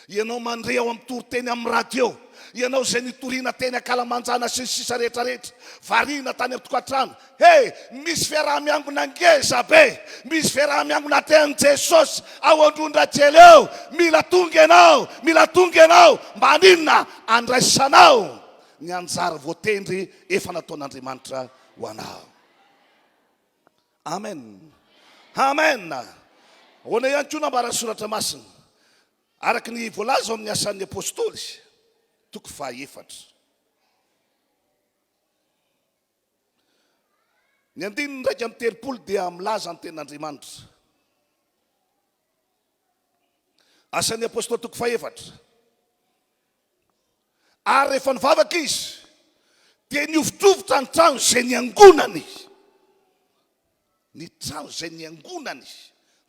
ianao mandre ao amin'ny toriteny amin'ny radio, ianao izay nitoriana teny ankalamanjana sy ny sisa rehetra rehetra, variana tany an-tokantrano, he, misy fiaraha-miangona ngeza be, misy fiaraha-miangona atrehan'i Jesosy ao Androndrakely eo, mila tonga ianao, mila tonga ianao, mba haninona? Andraisanao ny anjara voatendry efa nataon'Andriamanitra ho anao. Amen. Amen. Ahoana ihany koa nambaran'ny Soratra Masina? Araka ny voalaza ao amin'ny Asan'ny Apostoly, toko fahaefatra. Ny andininy 31 dia milaza ny tenin'Andriamanitra. Asan'ny Apostoly toko fahefatra. Ary rehefa nivavaka izy, dia nihovitrovitra ny trano izay niangonany. Ny trano izay niangonany,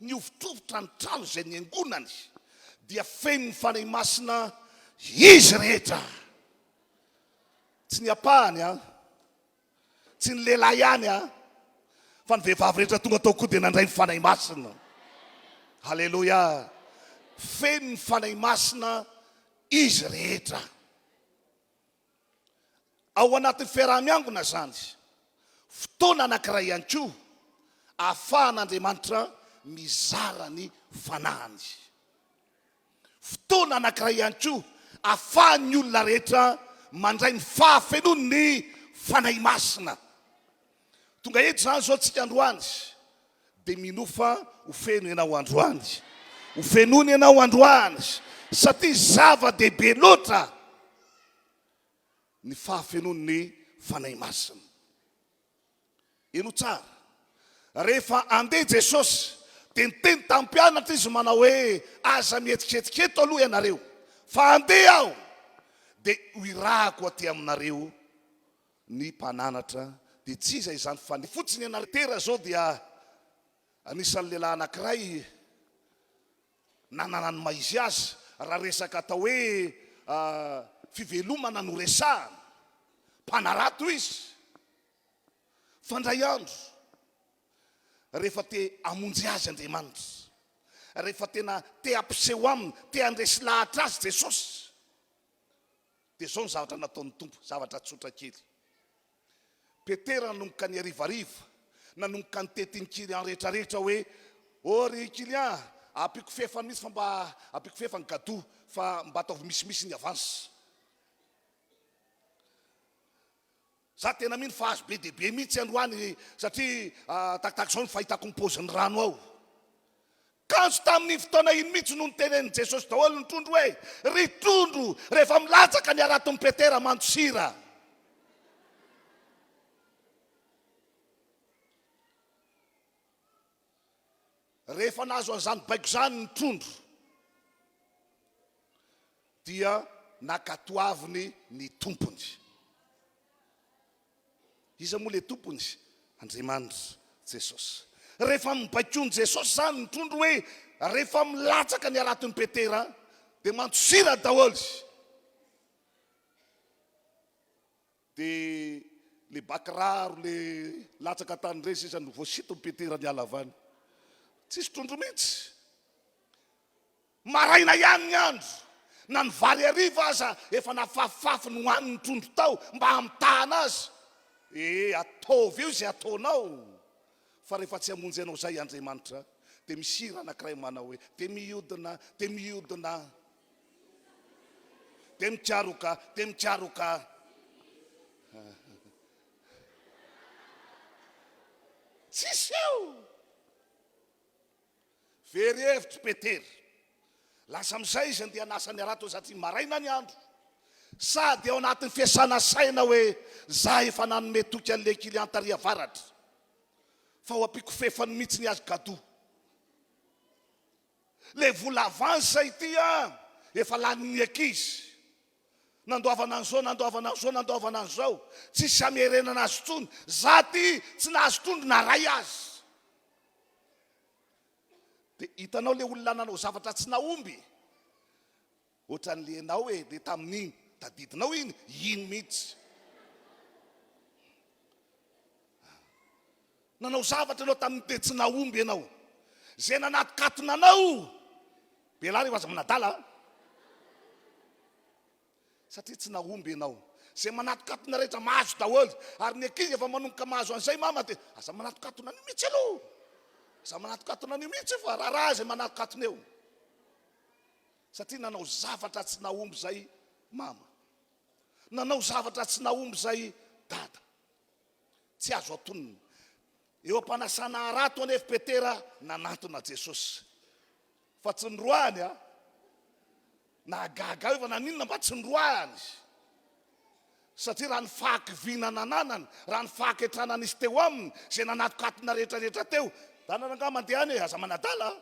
nihovitrovitra ny trano izay niangonany, dia feno ny Fanahy Masina izy rehetra. Tsy ny ampahany an, tsy ny lehilahy ihany an, fa ny vehivavy rehetra tonga tao koa dia nandray ny Fanahy Masina. Haleloia! Feno ny Fanahy Masina izy rehetra. Ao anatin'ny fiaraha-miangona izany, fotoana anankiray ihany koa ahafahan'Andriamanitra mizara ny fanahiny. Fotoana anankiray ihany koa ahafahan'ny olona rehetra mandray ny fahafenoan'ny Fanahy Masina. Tonga eto izany izao tsika androany dia minoa fa ho feno ianao androany. Ho fenoina ianao androany satria zava-dehibe loatra ny fahafenoan'ny Fanahy Masina. Henoy tsara. Rehefa handeha Jesosy dia niteny tamin'ny mpianatra Izy manao hoe, Aza mihetsiketsika eto aloha ianareo fa handeha Aho dia ho irahako aty aminareo Ny mpananatra dia tsy iza izany fa ny. Fotsiny ianareo. Petera izao dia anisan'ny lehilahy anankiray nanana ny maha izy azy raha resaka atao hoe fivelomana no resahana. Mpanarato izy. Fa indray andro, rehefa te hamonjy azy Andriamanitra, rehefa tena te hampiseho aminy, te handresy lahatra azy Jesosy, Dia izao ny zavatra nataon'ny Tompo, zavatra tsotra kely. Petera nanomboka ny harivariva, nanomboka nitety ny Kilian rehetra rehetra hoe, Oh ry Kilian, ampiako fefany mihitsy fa mba ampiako fefany Gadou fa mba ataovy misimisy ny avance. Za tena mino fa azo be dia be mihitsy androany satria takitaka izao ny fahitako ny paozin'ny rano ao. Kanjo tamin'iny fotoana iny mihitsy no nitenenin'i Jesosy daholo ny trondro hoe, Ry trondro, rehefa milatsaka ny haraton'i Petera mandosira. Rehefa nahazo an'izany baiko izany ny trondro dia nankatoaviny ny tompony. Iza moa ilay tompony? Andriamanitra, Jesosy. Rehefa nobaikoin'i Jesosy izany ny trondro hoe rehefa milatsaka ny haraton'i Petera dia mandosira daholo. Dia. Le ba kiraro le latsaka tany ireny sisa no voasinton'i Petera niala avy any. Tsisy trondro mihitsy. Maraina ihany ny andro, na ny vary hariva aza efa nafafifafy nohaniny ny trondro tao mba hamitahana azy. Ee, ataovy eo izay ataonao, fa rehefa tsy hamonjy anao izay Andriamanitra, dia misy hira anankiray manao hoe, dia mihodina, dia mihodina, dia mikaroka, dia mikaroka. Tsisy eo! Very hevitra i Petera. Lasa amin'izay izy handeha hanasa ny haratony satria maraina ny andro. Sady ao anatin'ny fiasana saina hoe za efa nanome toky an'ilay client tary avaratra fa ho ampiako fefany mihitsy ny azy gadoa. Ilay vola avance ity an, efa lanin'ny ankizy. Nandoavana an'izao, nandoavana an'izao, nandoavana an'izao. Tsisy hamerenana azy intsony. Za ty tsy nahazo trondro na ray aza. Dia hitanao ilay olona nanao zavatra tsy nahomby? Ohatran'ilay ianao e, ilay tamin'iny. Tadidinao iny? Iny mihitsy. Nanao zavatra ianao tamin'iny dia tsy nahomby ianao. Izay nanatokatona anao, be lahy rehefa aza manadala a. Satria tsy nahomby ianao. Izay manatokatona rehetra mahazo daholo. Ary ny ankizy efa manomboka mahazo an'izay mama dia aza manatokatona an'io mihitsy aloha. Aza manatokatona an'io mihitsy fa raharaha izay manatokatona eo. Satria nanao zavatra tsy nahomby izay mama. Nanao zavatra tsy nahomby izay dada. Tsy azo atonina. Eo am-panasana harato anefa Petera nanantona Jesosy. Fa tsy noroahany a. Nahagaga ahy fa naninona mba tsy noroahany? Satria raha ny fahakiviana nananany, raha ny fahaketrana nisy teo aminy, izay nanatokatona rehetra rehetra teo, dana rangahy mandeha any e, aza manadala a!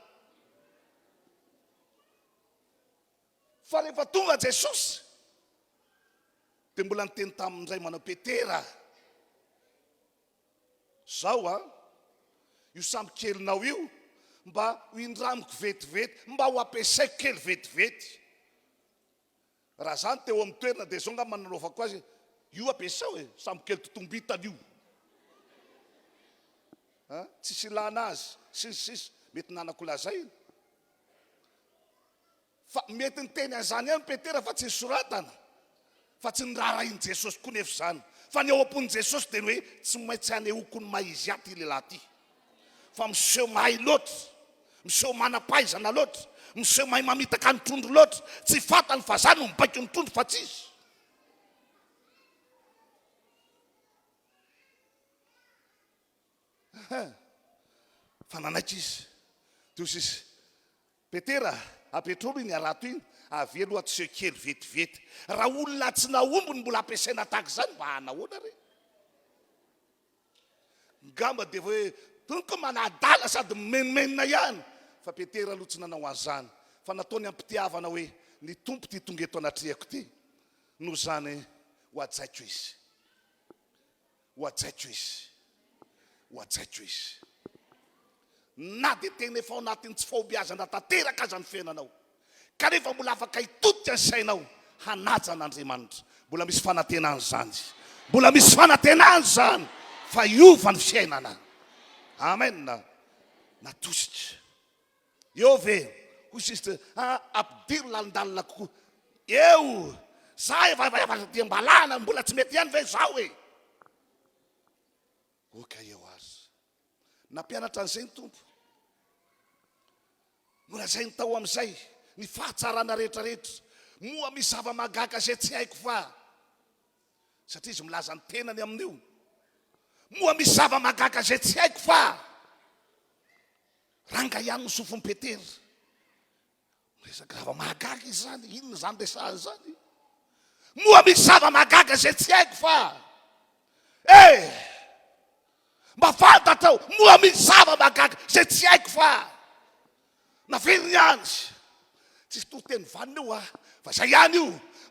Fa rehefa tonga Jesosy, dia mbola niteny taminy indray manao Petera, Zao an, io sambo kelinao io mba ho indramiko vetivety, mba ho ampiasaiko kely vetivety. Raha za no teo amin'ny toerana dia zao angamba no nanaovako azy, io ampiasao e, sambo kely totombintana io. An, tsisy ilana azy, sy ny sisa, mety nanako lazaina. Fa mety niteny an'izany ihany Petera fa tsy nosoratana, fa tsy noraharahian'i Jesosy koa nefa izany. Fa ny ao am-pon'i Jesosy dia ny hoe tsy maintsy hanehoako ny maha izy ahy ity lehilahy ity. Fa miseho mahay loatra, miseho manam-pahaizana loatra, miseho mahay mamitaka ny trondro loatra, tsy fantany fa za no mibaiko ny trondro fa tsy izy. Fa nanaiky izy. Dia hoy izy, Petera, apetrolo iny harato iny, avia aloha ato seho kely vetivety. Raha olona tsy nahomby no mbola ampiasaina tahaka izany, mba hanahoana re? Ngamba dia hoe toko manadala sady mimenomenona ihany. Fa Petera aloha tsy nanao an'izany, fa nataony am-pitiavana hoe, ny Tompo ity tonga eto anatrehako ity, noho izany ho hajaiko izy. Ho hajaiko izy. Ho hajaiko izy. Na dia tena efa ao anatin'ny tsy fahombiazana tanteraka aza ny fiainanao, kanefa mbola afaka hitodika ny sainao hanaja an'Andriamanitra. Mbola misy fanantenana izany. Mbola misy fanantenana izany fa hiova ny fiainana. Amen. Natosika. Eo ve? Hoy sister, ah, ampidiro lalindalina kokoa. Eo! Za efa efa efa aty am-balahana, mbola tsy mety ihany ve izao e? Ok eo ary. Nampianatra an'izay ny Tompo. Nolazainy tao amin'izay ny fahatsarana rehetra rehetra. Moa misy zava-mahagaga izay tsy haiko fa. Satria izy milaza ny tenany amin'io. Moa misy zava-mahagaga izay tsy haiko fa. Ranga ihany ny sofin'i Petera. Miresaka zava-mahagaga izy izany. Inona izany resahany izany? Moa misy zava-mahagaga izay tsy haiko fa eh! Mba fantatrao, moa misy zava-mahagaga izay tsy haiko fa naveriny ihany. Tsisy toriteny vanona io ah, fa izay ihany io.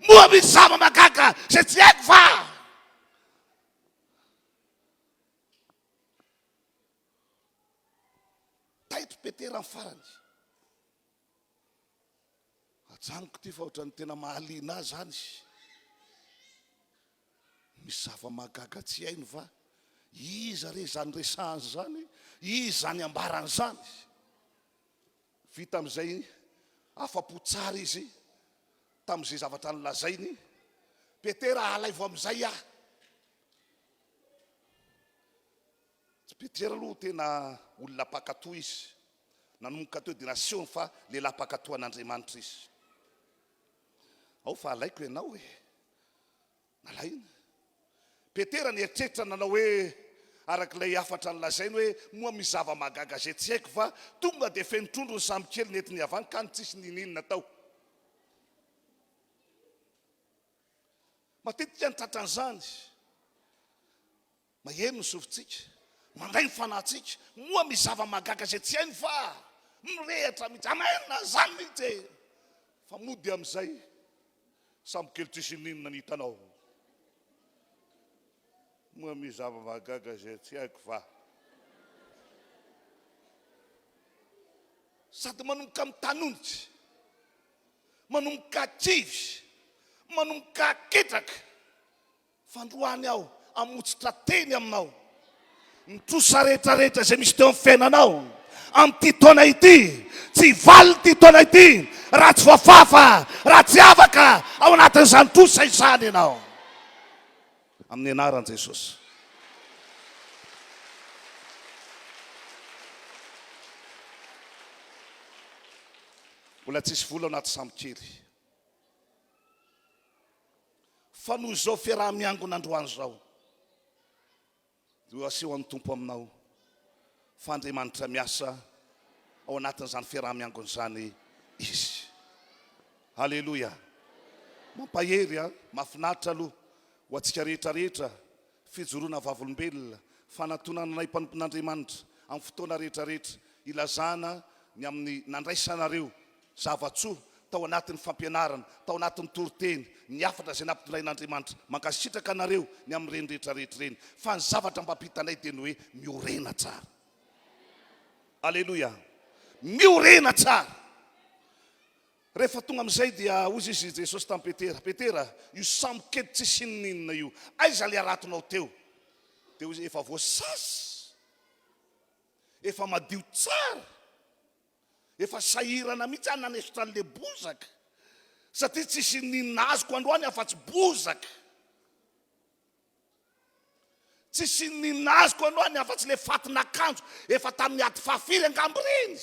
Moa misy zava-mahagaga izay tsy haiko fa Taitro Petera ny farany. Ajanoko ity fa ohatran'ny tena mahaliana ahy izany. Misy zava-mahagaga tsy hainy va? Iza re izany resahany izany? Iza izany ambarany izany? Vita amin'izay afa-po tsara izy tamin'izay zavatra nolazainy. Petera, alaivo amin'izay aho. Tsy Petera aloha tena olona mpankatò izy. Nanomboka teo dia nasehony fa lehilahy mpankatò an'Andriamanitra izy. Ao fa alaiko ianao e. Nalaina. Petera nieritreritra nanao hoe, araka ilay hafatra nolazainy hoe, moa misy zava-mahagaga izay tsy haiko va? Tonga dia feno trondro ny sambokely nentiny avy any ka ny tsisy niniana tao. Matetika ny tratran'izany. Maheno ny sofintsika, mandray ny fanahintsika. Moa misy zava-mahagaga izay tsy hainy fa mirehatra mihitsy. Amen! Izany mihitsy e! Fa mody amin'izay, sambo kely tsisy inoninona ny hitanao. Moa misy zava-mahagaga izay tsy haiko fa. Sady manomboka mitanondrika, manomboka kivy, manomboka ketraka. Fandroany aho hamotsitra teny aminao. Ny trosa rehetra rehetra izay misy teo amin'ny fiainanao amin'ity taona ity, tsy hivaly ity taona ity raha tsy voafafa, raha tsy afaka ao anatin'izany trosa izany ianao. Amin'ny anaran'i Jesosy. Mbola tsisy vola ao anaty sambokely. Fa noho izao fiaraha-miangona androany izao, dia ho asehon'ny Tompo aminao fa Andriamanitra miasa ao anatin'izany fiaraha-miangona izany Izy. Aleloia! Mampahery an! Mahafinaritra aloha ho antsika rehetra rehetra, fijoroana vavolombelona, fanatonana anay mpanompon'Andriamanitra amin'ny fotoana rehetra rehetra, ilazana ny amin'ny nandraisanareo Zava-tsoa tao anatin'ny fampianarana, tao anatin'ny toriteny, ny hafatra izay nampitondrain'Andriamanitra. Mankasitraka anareo ny amin'ireny rehetra rehetra ireny. Fa ny zavatra mba ampitanay dia ny hoe miorena tsara. Aleloia. Miorena tsara. Rehefa tonga amin'izay dia hozy izy Jesosy tamin'i Petera, Petera, io sambo kely tsisy inon'inona io, aiza ilay haratonao teo? Dia hozy efa voasasa, efa madio tsara. Efa sahirana mihitsy aho nanesotra an'ilay bozaka satria tsisy n'inona azoko androany afa-tsy bozaka. Tsisy n'inona azoko androany afa-tsy ilay fatin'akanjo efa tamin'ny ady fahafiry angamba ireny.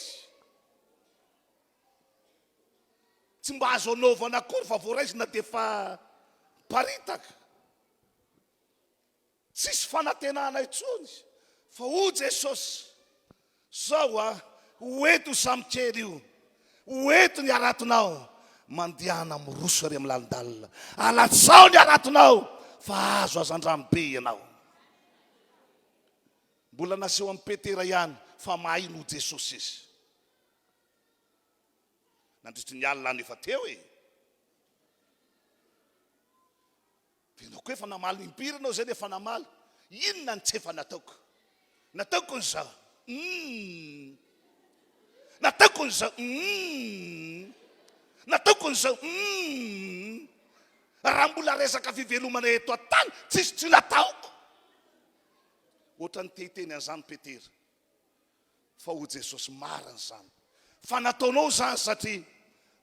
Tsy mba azo anaovana akory fa voaraisina dia efa miparitaka. Tsisy fanantenana intsony fa hoy Jesosy, Zao a, ho eto io samy kely io, ho eto ny haratonao, mandehana miroso ary amin'ny lalindalina, alatsao ny haratonao fa hahazo hazandrano be ianao. Mbola naseho an'i Petera ihany fa mahay noho Jesosy izy. Nandritry ny alina any efa teo e. Dia nako efa namaly impiry ianao zay no efa namaly? Inona no tsy efa nataoko? Nataoko ny zao humm Nataoko ny zao humm Nataoko ny zao humm Raha mbola resaka fivelomana eto an-tany tsisy tsy nataoko. Ohatran'ny te hiteny an'izany Petera. Fa hoy Jesosy, Marina izany. Fa nataonao izany satria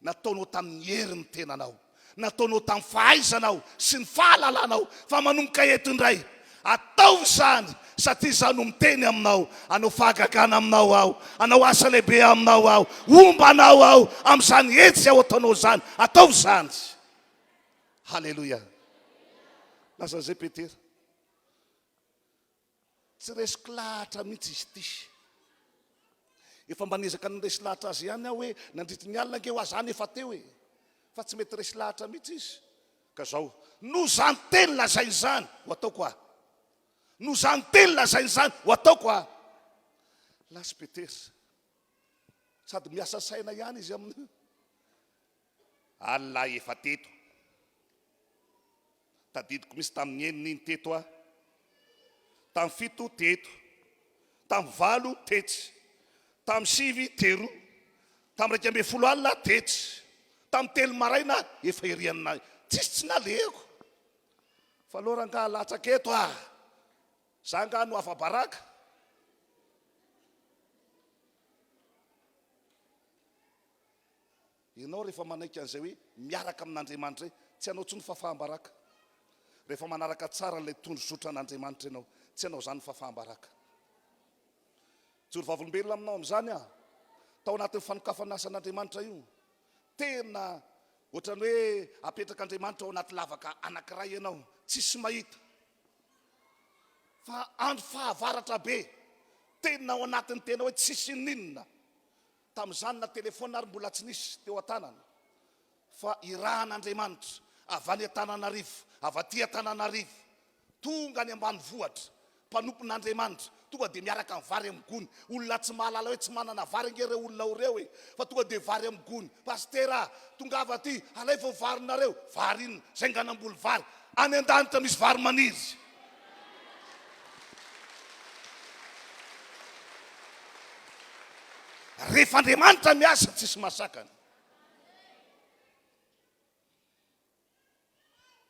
nataonao tamin'ny herin'ny tenanao, nataonao tamin'ny fahaizanao sy ny fahalalanao. Fa manomboka eto indray, ataovy izany satria izaho no miteny aminao, hanao fahagagana aminao aho, hanao asa lehibe aminao aho, homba anao aho amin'izany hetsika ho ataonao izany. Ataovy izany. Haleloia. Lasa izay Petera. Tsy resiko lahatra mihitsy izy ity. Efa mba niezaka niresy lahatra azy ihany aho hoe nandritry ny alina ange hoa zany efa teo e. Fa tsy mety resy lahatra mihitsy izy. Ka zao, noho izany teny lazainy izany, ho ataoko aho. Noho izany teny lazainy izany, ho ataoko aho. Lasa Petera. Sady miasa saina ihany izy amin'ny alina efa teto. Tadidiko mihitsy tamin'ny enina iny teto aho, tamin'ny fito teto, tamin'ny valo tetsy, tamin'ny sivy teroa, tamin'ny 11 alina tetsy, tamin'ny telo maraina efa ery anay. Tsisy tsy nalehako. Fa aleo rangaha latsaka eto ah! Za angaha no afa-baraka? Ianao rehefa manaiky an'izay hoe miaraka amin'Andriamanitra izay, tsy anao intsony ny fahafaham-baraka. Rehefa manaraka tsara an'ilay tondrozotran'Andriamanitra ianao, tsy anao izany ny fahafaham-baraka. Mijoro vavolombelona aminao amin'izany aho. Tao anatin'ny fanokafana asan'Andriamanitra io, tena ohatran'ny hoe apetrak'Andriamanitra ao anaty lavaka anankiray ianao, tsisy mahita. Fa andro fahavaratra be, tena ao anatin'ny tena hoe tsisy n'inona. Tamin'izany na telefaonina ary mbola tsy nisy teo an-tanana fa irahan'Andriamanitra avy any Antananarivo, avy aty Antananarivo, tonga any ambanivohitra, mpanompon'Andriamanitra, tonga dia miaraka amin'ny vary amin'ny gony. Olona tsy mahalala hoe tsy manana vary ange ireo olona ireo e! Fa tonga dia vary amin'ny gony. Pasitera a! Tongava aty, alaivo ny varinareo. Vary inona? Izay nga namboly vary. Any an-danitra misy vary maniry. Rehefa Andriamanitra miasa tsisy mahasakana.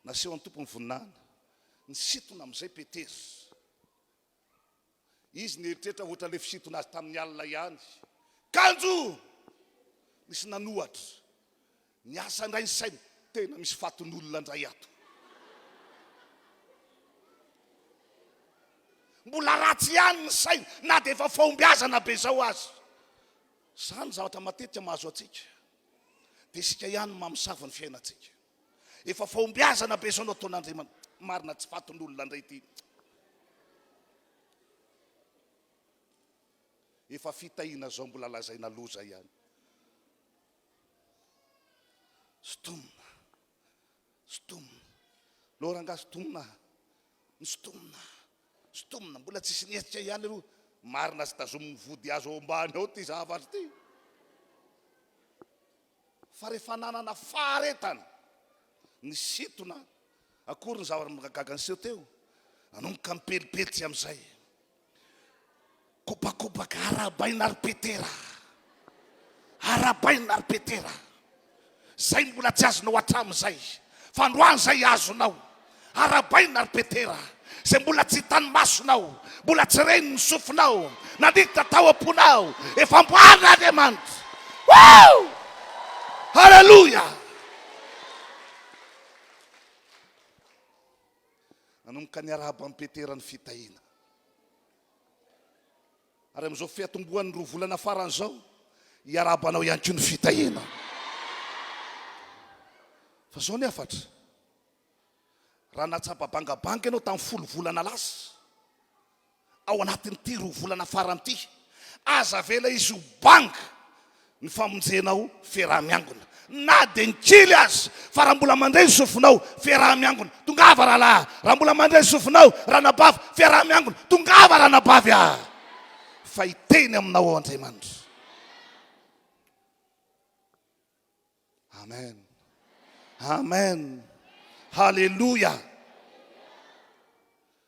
Nasehon'ny Tompo ny voninahiny. Nisintona amin'izay Petera. Izy nieritreritra ohatran'ilay fisintona azy tamin'ny alina ihany. Kanjo nisy nanohatra. Niasa indray ny sainy, tena misy fatin'olona indray ato. Mbola ratsy ihany ny saina na dia efa fahombiazana be izao aza. Izany zavatra matetika mahazo antsika. Dia isika ihany no mamosavy ny fiainantsika. Efa fahombiazana be izao no ataon'Andriamanitra. Marina tsy fatin'olona indray ity. Efa fitahiana izao mbola lazaina loza ihany. Sintomina, sintomina. Lo rangahy sintomina, misintomina, sintomina. Mbola tsisy nihetsika ihany aloha. Marina tsy tazomin'ny vody hazo ao ambany ao ity zavatra ity. Fa rehefa nanana faharetana, nisintona, akory ny zavatra mahagaga niseho teo, nanomboka nipelipelitsy amin'izay. Kopakopaka, arahabaina ry Petera, arahabaina ry Petera, izay mbola tsy azonao hatramin'izay, fa androany izay azonao, arahabaina ry Petera, izay mbola tsy hitan'ny masonao, mbola tsy ren'ny sofinao, nandiditra tao am-ponao, efa amboarin'Andriamanitra. Woo! Haleloia! Nanomboka niarahaba an'i Petera ny fitahiana. Ary amin'izao fiatombohan'ny roa volana farany izao, hiarahaba anao ihany koa ny fitahiana. Fa izao ny hafatra, raha nahatsapa bangabanga ianao tamin'ny folo volana lasa, ao anatin'ity roa volana farany ity. Aza avela izy ho banga ny famonjenao fiaraha-miangona. Na dia ny kely aza, fa raha mbola mandre ny sofinao, fiaraha-miangona. Tongava rahalahy, raha mbola mandre ny sofinao, ranabavy, fiaraha-miangona. Tongava ranabavy ah! Fa hiteny aminao ao Andriamanitra. Amen. Amen. Haleloia.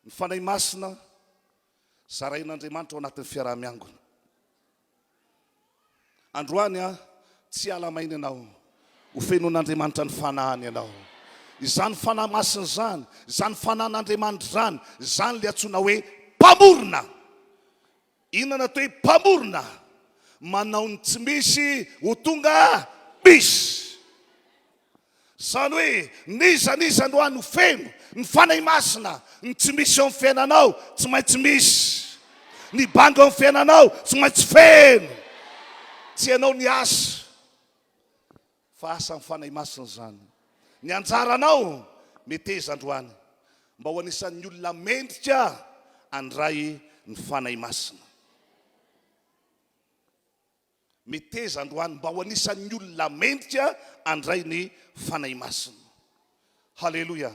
Ny Fanahy Masina zarain'Andriamanitra ao anatin'ny fiaraha-miangona. Androany a, tsy hiala maina ianao. Ho fenoin'Andriamanitra ny fanahiny ianao. Izany Fanahy Masina izany, izany Fanahin'Andriamanitra izany, izany ilay antsoina hoe mpamorona. Inona no atao hoe mpamorona? Manao ny tsy misy ho tonga misy. Izany hoe n'iza n'iza androany ho feno ny Fanahy Masina, ny tsy misy eo amin'ny fiainanao tsy maintsy misy. Ny banga eo amin'ny fiainanao tsy maintsy feno. Tsy ianao ny asa. Fa asan'ny Fanahy Masina izany. Ny anjaranao, meteza androany mba ho anisan'ny olona mendrika handray ny Fanahy Masina. Meteza androany mba ho anisan'ny olona mendrika handray ny Fanahy Masina. Haleloia!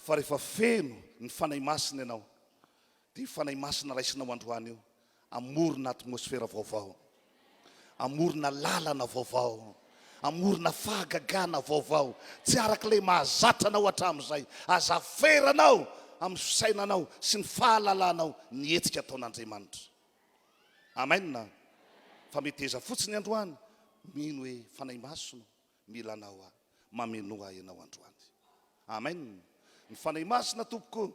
Fa rehefa feno ny Fanahy Masina ianao, Dia io Fanahy Masina raisinao androany io, hamorona atmosfera vaovao, hamorona lalana vaovao, hamorona fahagagana vaovao, tsy araka ilay mahazatra anao hatramin'izay. Aza aferanao amin'ny fisainanao sy ny fahalalanao ny hetsika ataon'Andriamanitra. Amen. Fa meteza fotsiny androany, mino hoe Fanahy Masina, mila anao aho. Mamenoa ahy ianao androany. Amen. Ny Fanahy Masina tompoko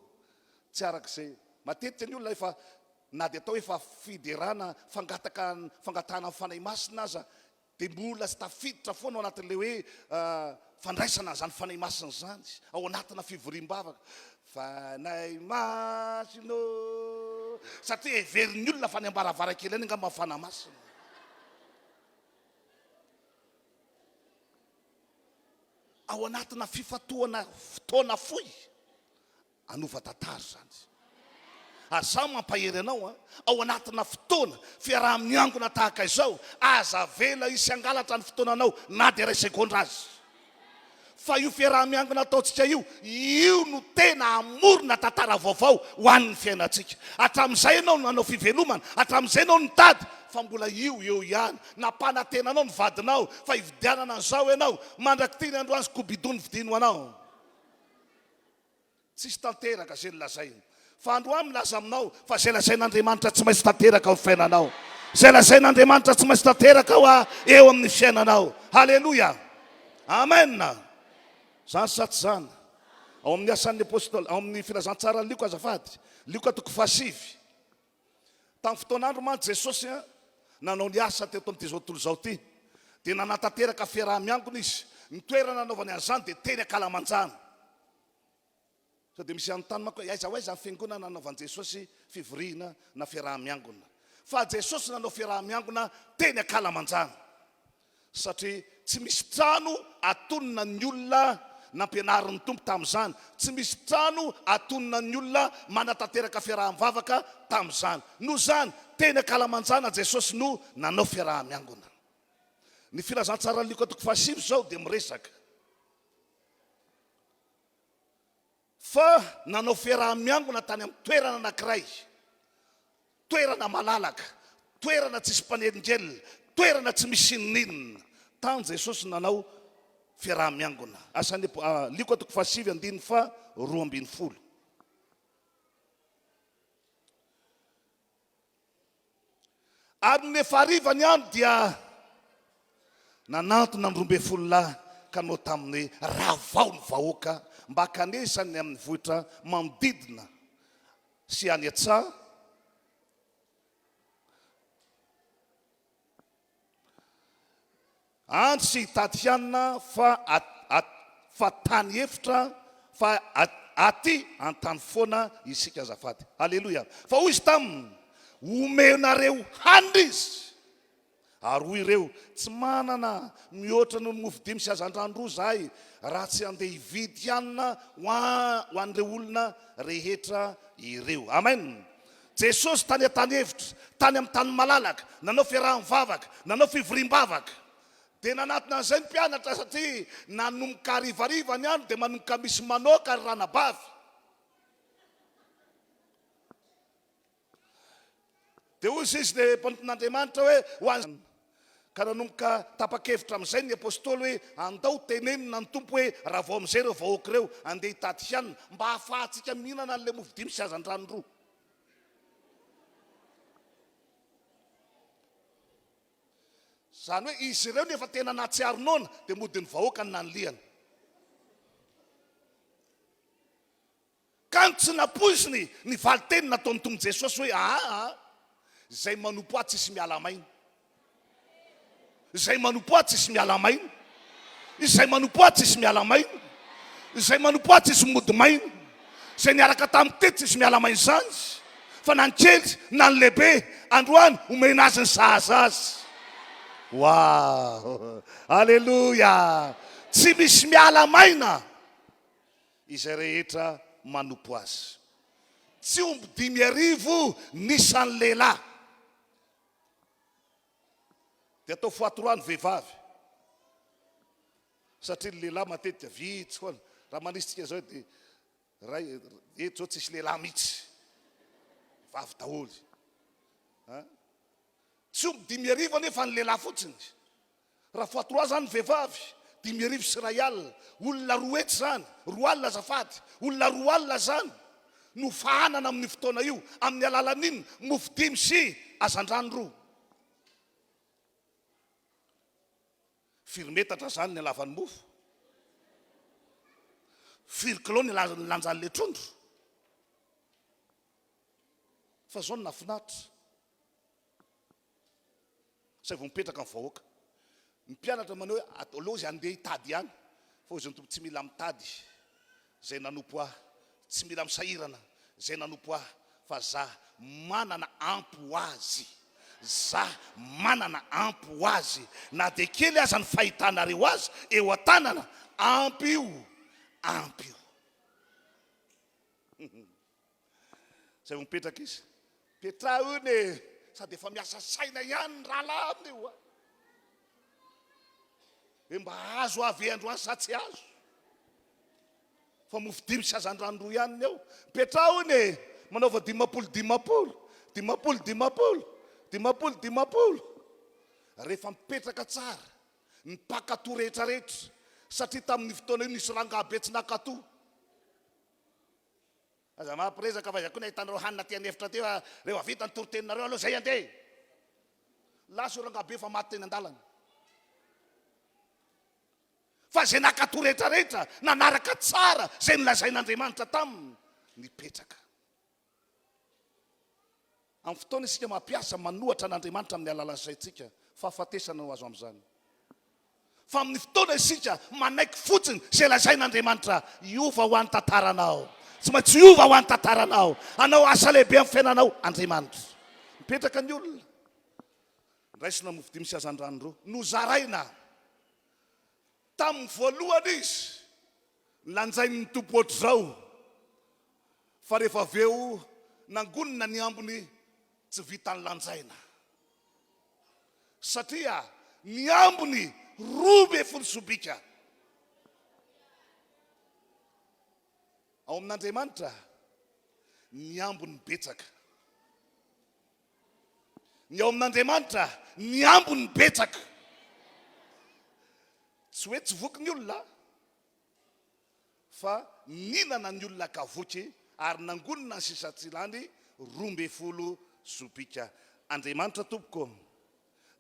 tsy araka izay matetika ny olona efa na dia atao efa fiderana fangataka fangatahana ny Fanahy Masina aza dia mbola tsy tafiditra foana ao anatin'ilay hoe fandraisana an'izany Fanahy Masina izany ao anatina fivoriam-bavaka. Fanahy Masina ô! Satria heverin'ny olona fa any am-baravarankely any angamba ny Fanahy Masina. Ao anatina fifantohana fotoana fohy hanova tantara izany. Ary izaho mampahery anao an, ao anatina fotoana fiaraha-miangona tahaka izao, aza avela hisy hangalatra ny fotoananao na dia iray segondra aza. Fa io fiaraha-miangona ataontsika io, io no tena hamorona tantara vaovao ho an'ny fiainantsika. Hatramin'izay ianao no nanao fivelomana, hatramin'izay ianao nitady, fa mbola io eo ihany. Nampanantena anao ny vadinao fa hividianana an'izao ianao, mandrak'ity ny androany Scooby-Doo no vidiany ho anao. Tsisy tanteraka izay nolazainy. Fa androany milaza aminao fa izay lazain'Andriamanitra tsy maintsy tanteraka ao fiainanao. Izay lazain'Andriamanitra tsy maintsy tanteraka ao a eo amin'ny fiainanao. Haleloia. Amen. Zany sa tsy zany? Ao amin'ny asan'ny apostoly, ao amin'ny filazantsaran'i Lioka azafady. Lioka toko fahasivy. Tamin'ny fotoan'andro mantsy Jesosy nanao ny asa teto amin'ity izao tontolo izao ity dia nanatanteraka fiaraha-miangona izy. Ny toerana nanaovany an'izany dia teny ankalamanjana. Sao dia misy hanontany manko hoe aiza ho aiza ny fiangonana nanaovan'i Jesosy fivoriana na fiaraha-miangona. Fa Jesosy nanao fiaraha-miangona teny ankalamanjana. Satria tsy misy trano atonina ny olona nampianarin'ny Tompo tamin'izany. Tsy misy trano atonina ny olona manatanteraka fiaraha-mivavaka tamin'izany. Noho izany, teny ankalamanjana Jesosy no nanao fiaraha-miangona. Ny filazantsaran'i Lioka toko fahasivy izao dia miresaka. Fa nanao fiaraha-miangona tany amin'ny toerana anankiray, toerana malalaka, toerana tsisy mpanelingelina, toerana tsy misy inoninona. Tany Jesosy nanao fiaraha-miangona. Asan'ny Lioka toko fahasivy andininy faha 12. Ary nony efa hariva ny andro dia nanantona ny 12 lahy ka nanao taminy hoe, Ravao ny vahoaka mba hankanesany any amin'ny vohitra manodidina sy any an-tsaha, Andry sy hitady hanina fa fa tany efitra fa aty antany foana isika azafady. Aleloia. Fa hoy izy taminy, omenareo hanina izy. Ary hoy ireo, tsy manana mihoatra noho ny mofo dimy sy hazandrano roa izahay raha tsy handeha hividy hanina ho an'ireo olona rehetra ireo. Amen. Jesosy tany an-tany efitra, tany amin'ny tany malalaka, nanao fiaraha-mivavaka, nanao fivoriam-bavaka. Dia nanatona an'izay ny mpianatra satria nanomboka harivariva ny andro dia manomboka misy manoaka ry ranabavy. Dia hoy izy ilay mpanompon'Andriamanitra hoe ho an'ny Ka nanomboka tapa-kevitra amin'izay ny apostoly hoe andao tenenina ny Tompo hoe ravao amin'izay ireo vahoaka ireo andeha hitady hanina mba hahafahantsika mihinana an'ilay mofo dimy sy hazandrano roa. Izany hoe izy ireo nefa tena nahatsiaro noana dia mody ny vahoaka no nanilihana. Kanjo tsy nampoiziny ny valinteny nataon'ny Tompo Jesosy hoe, Aa, izay manompo Ahy tsisy miala maina. Izay manompo Ahy tsisy miala maina. Izay manompo Ahy tsisy miala maina. Izay manompo Ahy tsisy mody maina. Izay niaraka tamiko teto tsisy miala maina izany. Fa na ny kely na ny lehibe, androany omena azy ny sahaza azy. Wow! Aleloia! Tsy misy miala maina. Izay rehetra manompo azy. Tsy omby 5000 ny isan'ny lehilahy. Dia atao fois trois ny vehivavy. Satria ny lehilahy matetika vitsy foana. Raha manisy tsika zao dia ray eto zao tsisy lehilahy mihitsy. Vavy daholo. Hein? Tsy omby 5000 anefa ny lehilahy fotsiny. Raha fois trois zany ny vehivavy, 2005. Olona 200 zany, 20 azafady, olona 20 zany no fahanana amin'io fotoana io, amin'ny alalan'inona? Mofo dimy sy hazandrano roa. Firy metatra zany ny halavan'ny mofo? Firy kilao ny lanjan'ilay trondro? Fa zao no nahafinaritra. Zay vao mipetraka ny vahoaka. Ny mpianatra manao hoe aleo izy handeha hitady ihany. Fa hoy izy ny Tompo, tsy mila mitady izay nanompo ahy, tsy mila misahirana izay nanompo ahy, fa za manana ampy ho azy. Za manana ampy ho azy. Na dia kely aza ny fahitanareo azy eo an-tanana, ampy io, ampy io. Zay vao mipetraka izy. Petraho io e! Sady efa miasa saina ihany ny rahalahy amin'io a! Hoe mba azo aho ve androany sa tsy azo? Fa mofo dimy sy hazandrano roa ihany ny eo. Petraho iny e! Manaova 50 50, 50 50, 50 50. Rehefa mipetraka tsara ny mpankatò rehetrarehetra, satria tamin'io fotoana io nisy rangahy be tsy nankatò. Aza mampiresaka fa aiza koa ny ahitanareo hanina aty an'efitra aty fa rehefa vita ny toriteninareo aleo zay andeha. Lasa io rangahy be fa maty teny an-dalana. Fa izay nankatò rehetrarehetra, nanaraka tsara izay nolazain'Andriamanitra taminy, nipetraka. Amin'ny fotoana isika mampiasa, manohatra an'Andriamanitra amin'ny alalan'ny saintsika, fahafatesana no azo amin'izany. Fa amin'ny fotoana isika manaiky fotsiny izay lazain'Andriamanitra, hiova ho an'ny tantaranao. Tsy maintsy hiova ho an'ny tantaranao. Hanao asa lehibe amin'ny fiainanao Andriamanitra. Mipetraka ny olona. Raisina mofo dimy sy hazandrano roa. Nozaraina tamin'ny voalohany izy. Lanjain'ny Tompo ohatr'izao. Fa rehefa avy eo nangonina ny ambiny tsy vitan'ny lanjaina. Satria ny ambiny 12 sobika. Ao amin'Andriamanitra ny ambiny betsaka. Ny ao amin'Andriamanitra ny ambiny betsaka. Tsy hoe tsy voky ny olona fa nihinana ny olona ka voky ary nangonina ny sisa tsy lany 12 sobika. Andriamanitra tompoko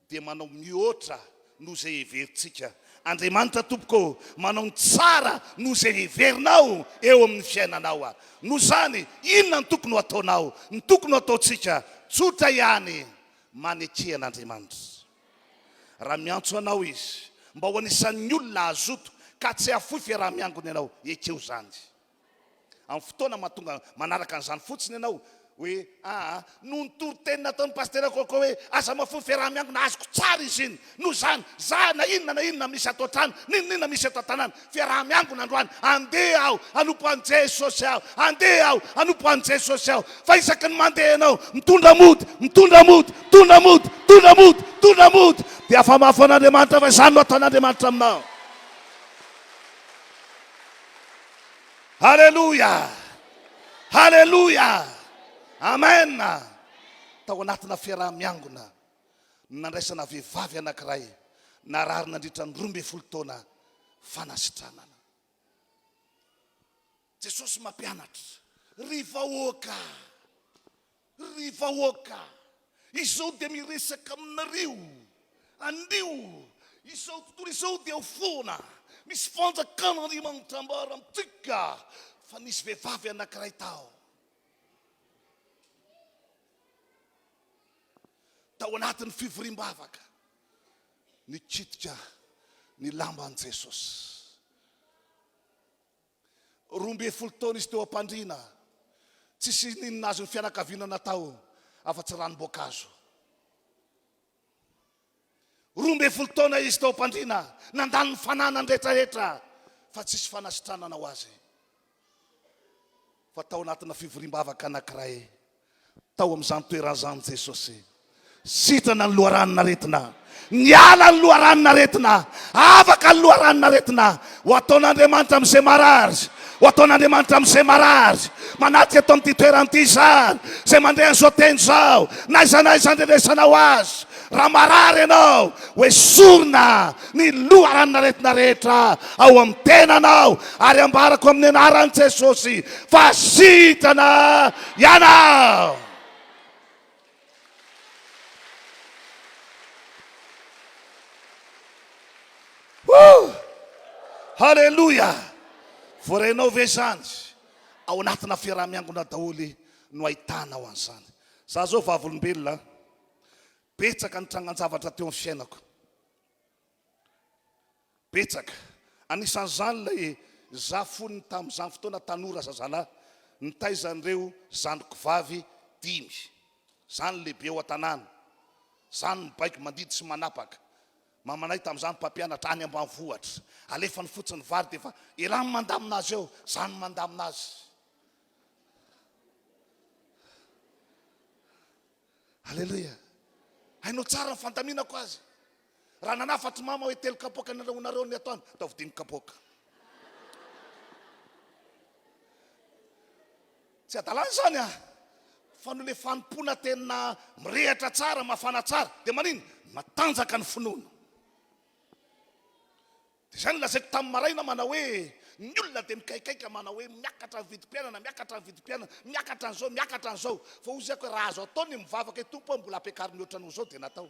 dia manao mihoatra noho izay heverintsika. Andriamanitra tompoko ô, manao ny tsara noho izay heverinao eo amin'ny fiainanao. Noho izany, inona no tokony ho ataonao? Ny tokony ho ataontsika, tsotra ihany, maneke an'Andriamanitra. Raha miantso anao Izy mba ho anisan'ny olona hazoto ka tsy hahafoy fiaraha-miangona ianao, ekeo izany. Amin'ny fotoana mahatonga manaraka an'izany fotsiny ianao hoe aa noho ny toriteny nataon'ny pasitera Coco hoe aza mahafoy fiaraha-miangona, azoko tsara izy iny. Noho izany, za na inona na inona misy ato an-trano, n'inon'inona misy eto an-tanàna, fiaraha-miangona androany, andeha aho hanompo an'i Jesosy aho, andeha aho hanompo an'i Jesosy aho. Fa isaky ny mandeha ianao, mitondra mody, mitondra mody, mitondra mody, mitondra mody, mitondra mody, dia afa-mafy an'Andriamanitra fa izany no ataon'Andriamanitra aminao. Haleloia! Haleloia! Amen! Tao anatina fiaraha-miangona no nandraisana vehivavy anankiray narary nandritra ny 12 taona fanasitranana. Jesosy mampianatra, Ry vahoaka! Ry vahoaka, izao dia miresaka aminareo anio, izao tontolo izao dia ho foana, misy fanjakan'Andriamanitra ambara amintsika, fa nisy vehivavy anankiray tao, tao anatin'ny fivoriam-bavaka, nikitika ny lamban'i Jesosy. 12 taona izy teo am-pandriana. Tsisy n'inona azon'ny fianakaviana natao afa-tsy ranom-boankazo. 12 taona izy teo am-pandriana, nandany ny fananany rehetrarehetra, fa tsisy fanasitranana ho azy. Fa tao anatina fivoriam-bavaka anankiray, Tao amin'izany toerana izany Jesosy. Sitrana ny loharanon'aretina. Niala ny loharanon'aretina. Afaka ny loharanon'aretina. Ho ataon'Andriamanitra amin'izay marary. Ho ataon'Andriamanitra amin'izay marary. Manatrika eto amin'ity toerana ity izany. Izay mandre an'izao teny izao. Na aiza na aiza andrenesanao azy. Raha marary ianao, ho esorina ny loharanon'aretina rehetra ao amin'ny tenanao, ary ambarako amin'ny anaran'i Jesosy fa sitrana ianao. Woo! Haleloia! Voarainao ve izany? Ao anatina fiaraha-miangona daholo no ahitanao an'izany. Za zao vavolombelona a. Betsaka ny trangan-javatra teo amin'ny fiainako. Betsaka. Anisan'izany ilay za fony tamin'izany fotoana tanora zazalahy nitaiza an'ireo zandriko vavy dimy. Za no lehibe ao an-tanàna. Za no mibaiko, mandidy sy manapaka. Mamanay tamin'izany mpampianatra any ambanivohitra. Alefany fotsiny vary dia efa elah no mandamina azy eo, za no mandamina azy. Aleloia. Hainao tsara ny fandaminako azy. Raha nanafatry mama hoe telo kapoaka ny andrahoanareo ny atoandro, ataovy dimy kapoaka. Tsy hadalana izany ah. Fa noho le fanompoana tena mirehatra tsara, mafana tsara, dia manino? Matanjaka ny finoana. Dia izay no lazaiko tamin'ny maraina manao hoe, ny olona dia mikaikaika manao hoe miakatra ny vidim-piainana, miakatra ny vidim-piainana, miakatra an'izao, miakatra an'izao. Fa hoy izy hoe raha azo atao ny mivavaka hoe Tompo ô mbola ampiakaro mihoatra noho izao dia natao.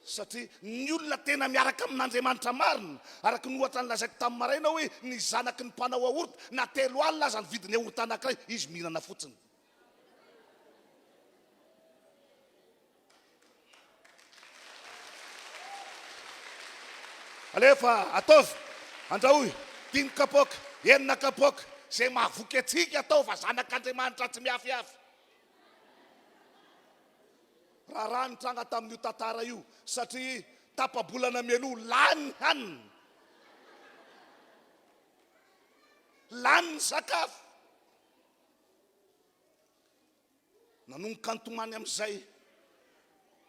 Satria ny olona tena miaraka amin'Andriamanitra marina, araka ny ohatra nolazaiko tamin'ny maraina hoe ny zanaky ny mpanao yaourt, na 3000 aza ny vidin'ny yaourt anankiray, izy mihinana fotsiny. Alefa, ataovy, andrahoy, dimy kapoaka, enina kapoaka, izay mahavoky antsika atao fa zanak'Andriamanitra tsy miafiafy. Raharaha nitranga tamin'io tantara io satria tapa-bolana mialoha lany ny hanina, lany ny sakafo. Nanomboka nitomany amin'izay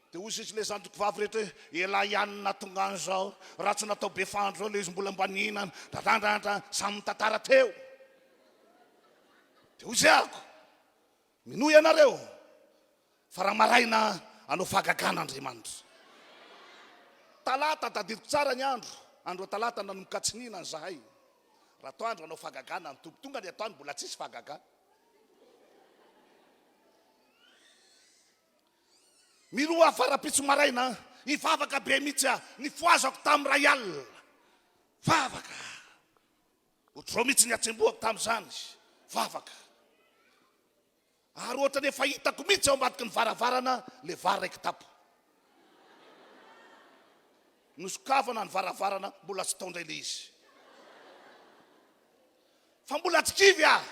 dia hoy izy ilay zandriko vavy rehetra hoe elah ihany no nahatonga an'izao, raha tsy natao be fandro zao ilay izy mbola mba nihinana, dradradradra, samy nitantara teo. Dia hoy izy ako, minoa ianareo fa raha maraina hanao fahagagana Andriamanitra. Talata, tadidiko tsara ny andro, andro talata nanomboka tsy nihinana izahay. Raha atoandro hanao fahagagana ny Tompo, tonga ny atoandro mbola tsisy fahagagana. Miroa farampitso maraina hivavaka be mihitsy aho, nifohazako tamin'ny iray alina. Vavaka. Ohatr'izao mihitsy ny hatsembohako tamin'izany. Vavaka. Ary ohatran'ny efa hitako mihitsy ao ambadiky ny varavarana ilay vary iray kitapo. Nosokafana ny varavarana, mbola tsy tao indray ilay izy. Fa mbola tsy kivy aho.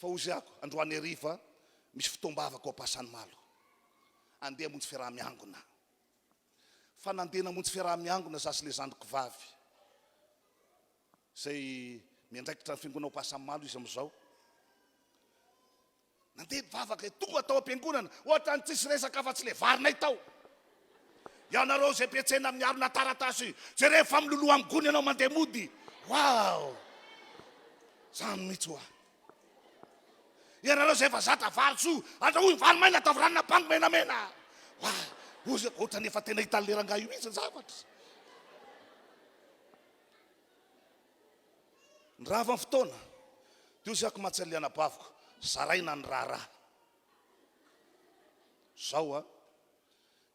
Fa hozy ako, androany hariva misy fotoam-bavaka ao Ampasanimalo. Andeha hamonjy fiaraha-miangona. Fa nandeha namonjy fiaraha-miangona za sy le zandriko vavy. Izay miandraikitra ny fiangonana ao Ampasanimalo izy amin'izao. Nandeha nivavaka e, tonga tao am-piangonana, ohatran'ny tsisy resaka afa-tsy le varinay tao. Ianareo izay mpiantsena amin'ny harona taratasy, jereo fa miloloha amin'ny gony ianao mandeha mody. Wow! Zany mihitsy hoa. Ianareo izay efa zatra vary soa, andrahoy ny vary maina, ataovy ranona bango menamena. Wow! Ohatran'ny efa tena hitan'ilay rangahy io mihitsy ny zavatra. Nirava ny fotoana, dia hoy ako mantsy an'ilay anabaviko, zaraina ny raharaha. Zao a,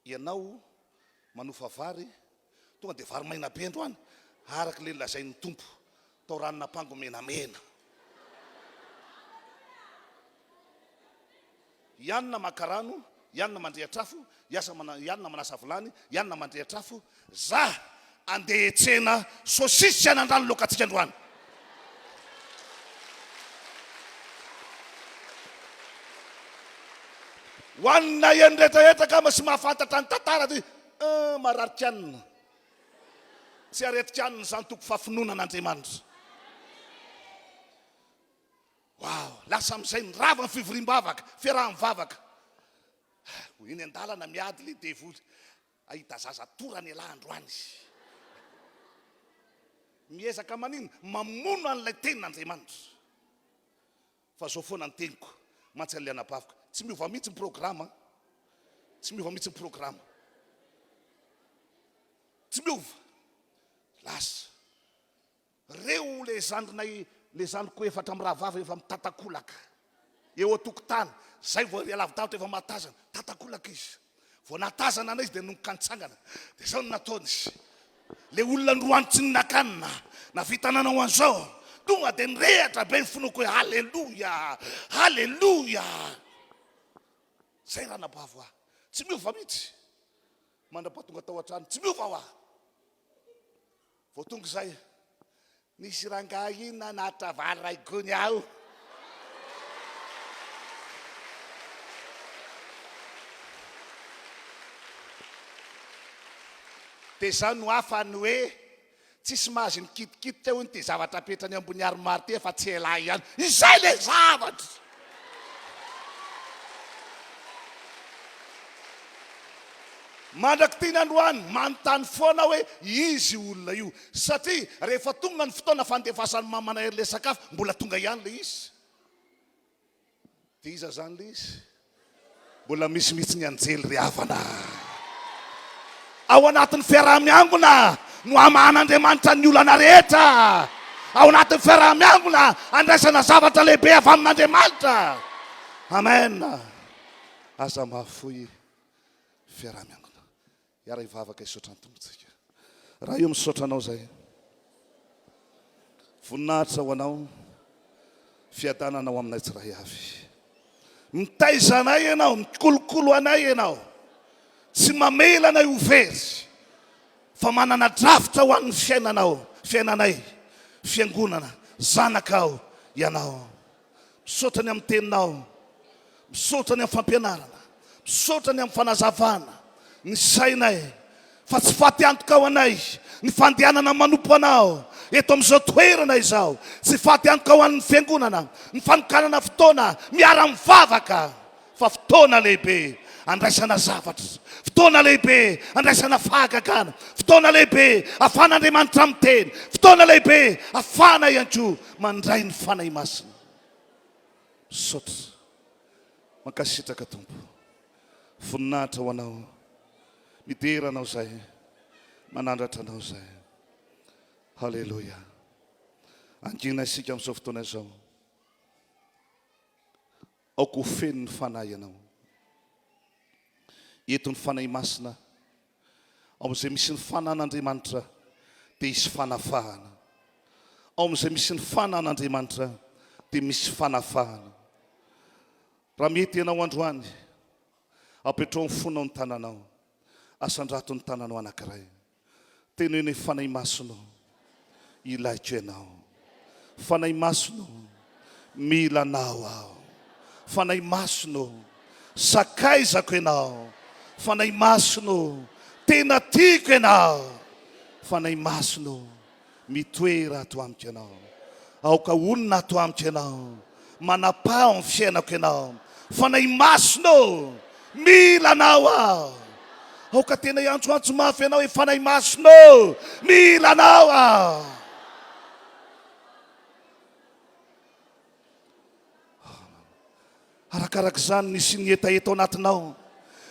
ianao manofa vary, tonga dia vary maina be androany, araka ilay nolazain'ny Tompo, tao ranon'ampango menamena. I Anna maka rano, i Anna mandrehitra afo, i Asa mana, i Anna manasa vilany, i Anna mandrehitra afo, za andeha hetsena saucisse sy anandrano laokantsika androany. Ho an'ny naheno rehetrarehetra angamba sy mahafantatra ny tantara dia eh, marary kianina. Tsy aretin-kianina izany tompoko fa finoana an'Andriamanitra. Wow! Lasa amin'izay nirava ny fivoriam-bavaka, fiaraha-mivavaka. Ho eny an-dalana miady ilay devoly. Ahita zaza torana ialahy androany. Miezaka manino? Mamono an'ilay tenin'Andriamanitra. Fa zao foana ny teniko mantsy an'ilay anabaviko. Tsy miova mihitsy ny programa. Tsy miova mihitsy ny programa. Tsy miova. Lasa. Reo le zandrinay le zandriko efatra mirahavavy efa mitatakolaka eo atokotany zay vao ery alavidavitra efa mahatazana tatakolaka izy vao nahatazana anay izy de nongoka nitsangana de zao no nataony izy. Le olona androany tsy nihinan-kanina, navita nanao an'izao, tonga dia nirehatra be ny finoako hoe Aleloia! Aleloia! Zay ranabavy hoa, tsy miova mihitsy, mandra-pahatonga tao an-trano, tsy miova hoa. Vao tonga izay, nisy rangahy iny nanatitra vary iray gony aho. Dia izao no hafa ny hoe tsisy mahazo mikitikitika hono ity zavatra apetrany ambony armoire ity efa tsy ela ihany. Izay ilay zavatra! Mandrak'ity ny androany, manontany foana aho hoe iza io olona io? Satria rehefa tonga ny fotoana fandefasan'i mamanay an'ilay sakafo, mbola tonga ihany ilay izy. Dia iza izany ilay izy? Mbola misy mihitsy ny anjely ry havana. Ao anatin'ny fiaraha-miangona no hamahan'Andriamanitra ny olana rehetra. Ao anatin'ny fiaraha-miangona andraisana zavatra lehibe avy amin'Andriamanitra. Amen. Aza mahafoy fiaraha-miangona. Hiara-hivavaka hisaotra ny Tompontsika. Ray o misaotra Anao izay. Voninahitra ho Anao, fiadanana ho aminay tsiray avy. Mitaiza anay Ianao, mikolokolo anay Ianao. Tsy mamela anay ho very, fa manana drafitra ho an'ny fiainanao, fiainanay, fiangonana, zanakao Ianao. Misaotra ny amin'ny teninao. Misaotra ny amin'ny fampianarana. Misaotra ny amin'ny fanazavana ny sainay fa tsy faty antoka ho anay ny fandehanana manompo anao eto amin'izao toerana izao. Tsy faty antoka ho an'ny fiangonana ny fanokanana fotoana miara-mivavaka fa fotoana lehibe andraisana zavatra, fotoana lehibe andraisana fahagagana, fotoana lehibe afahan'Andriamanitra miteny, fotoana lehibe afahana ihany koa mandray ny Fanahy Masina. Misaotra. Mankasitraka Tompo. Voninahitra ho Anao. Midera Anao zahay. Manandratra Anao zahay. Haleloia. Angina isika amin'izao fotoana izao. Aoka ho feno ny Fanahy ianao. Eto ny Fanahy Masina. Ao amin'izay misy ny fanan'Andriamanitra dia hisy fanafahana. Ao amin'izay misy ny fanan'Andriamanitra dia misy fanafahana. Raha mety ianao androany, apetraho amin'ny fonao ny tananao. Asandrato ny tananao anankiray. Teneno hoe Fanahy Masina ô, ilaiko Ianao. Fanahy Masina ô, mila Anao aho. Fanahy Masina ô, sakaizako Ianao. Fanahy Masina ô, tena tiako Ianao. Fanahy Masina ô, Mitoera ato amiko Ianao. Aoka honina ato amiko Ianao. Manapaho ny fiainako Ianao. Fanahy Masina ô, mila Anao aho. Aoka tena hiantsoantso mafy Ianao hoe Fanahy Masina ô, mila Anao aho. Arakaraka izany ny hisian'ny hetaheta ao anatinao.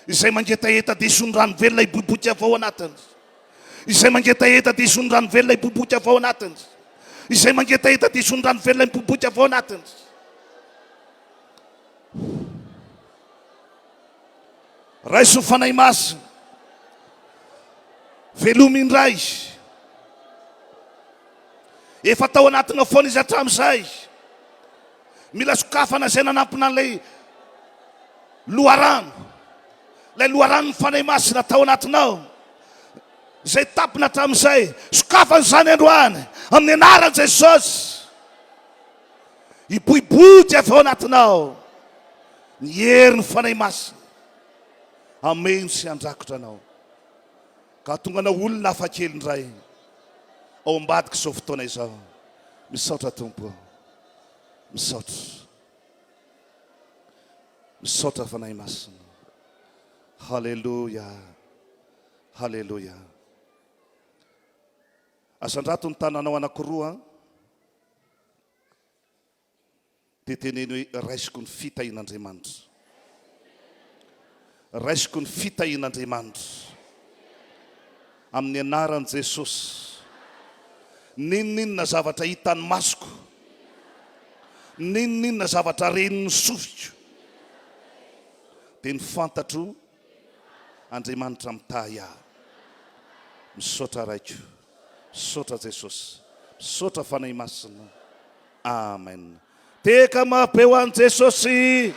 Izay mangetaheta dia hisy rano velona hiboiboika avy ao anatiny. Izay mangetaheta dia hisy rano velona hiboiboika avy ao anatiny. Izay mangetaheta dia hisy rano velona hiboiboika avy ao anatiny. Raiso ny Fanahy Masina. Velomy indray. Efa tao anatinao foana izy hatramin'izay. Mila sokafana izay nanampina an'ilay loharano, ilay loharanon'ny Fanahy Masina tao anatinao, izay tampina hatramin'izay. Sokafana izany androany amin'ny anaran'i Jesosy. Hiboiboika avy ao anatinao ny herin'ny Fanahy Masina hameno sy handrakotra anao, ka hahatonga anao olona hafakely indray ao ambadik'izao fotoana izao. Misaotra Tompo. Misaotra. Misaotra Fanahy Masina. Haleloia. Haleloia. Asandrato ny tananao anankiroa. Dia teneno hoe raisiko ny fitahian'Andriamanitra. Raisiko ny fitahian'Andriamanitra. Amin'ny anaran'i Jesosy. N'inon'inona zavatra hitan'ny masoko, n'inon'inona zavatra ren'ny sofiko, dia ny fantatro Andriamanitra mitahy ahy. Misaotra Raiko. Misaotra Jesosy. Misaotra Fanahy Masina. Amen. Tehaka mafy be ho an'i Jesosy.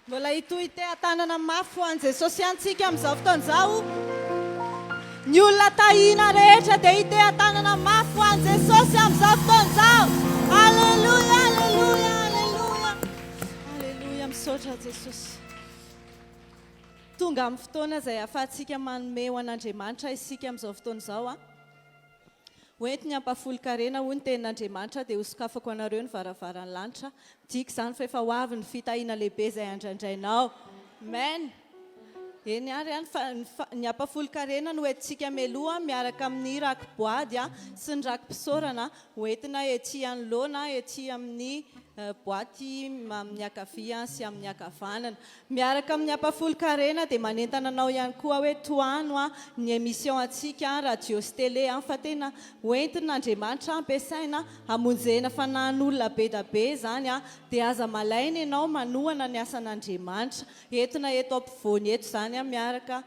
Mbola hitohy teha-tanana mafy ho an'i Jesosy ihany tsika amin'izao fotoana izao. Ny olona tahiana rehetra dia hiteha-tanana mafy ho an'i Jesosy amin'izao fotoana izao. Aleloia, aleloia, aleloia. Aleloia, misaotra Jesosy. Tonga amin'ny fotoana izay ahafahantsika manome ho an'Andriamanitra isika amin'izao fotoana izao. Ho ento ny ampahafolon-karena, hoy ny tenin'Andriamanitra, dia hosokafako anareo ny varavaran'ny lanitra. Midika izany fa efa ho avy ny fitahiana lehibe izay andrandrainao. Amen! Eny ary an, fa ny ampahafolon-karena no entintsika mialoha miaraka amin'ny raki-boady sy ny raki-pisaorana ho entina ety anoloana, ety amin'ny boaty amin'ny ankavia sy amin'ny ankavanana. Miaraka amin'ny ampahafolon-karena dia manentana anao ihany koa hoe tohano ny émission antsika radio sy télé fa tena ho entin'Andriamanitra ampiasaina hamonjena fanahin'olona be da be izany dia aza malaina ianao manohana ny asan'Andriamanitra entina eto ampovoany eto izany miaraka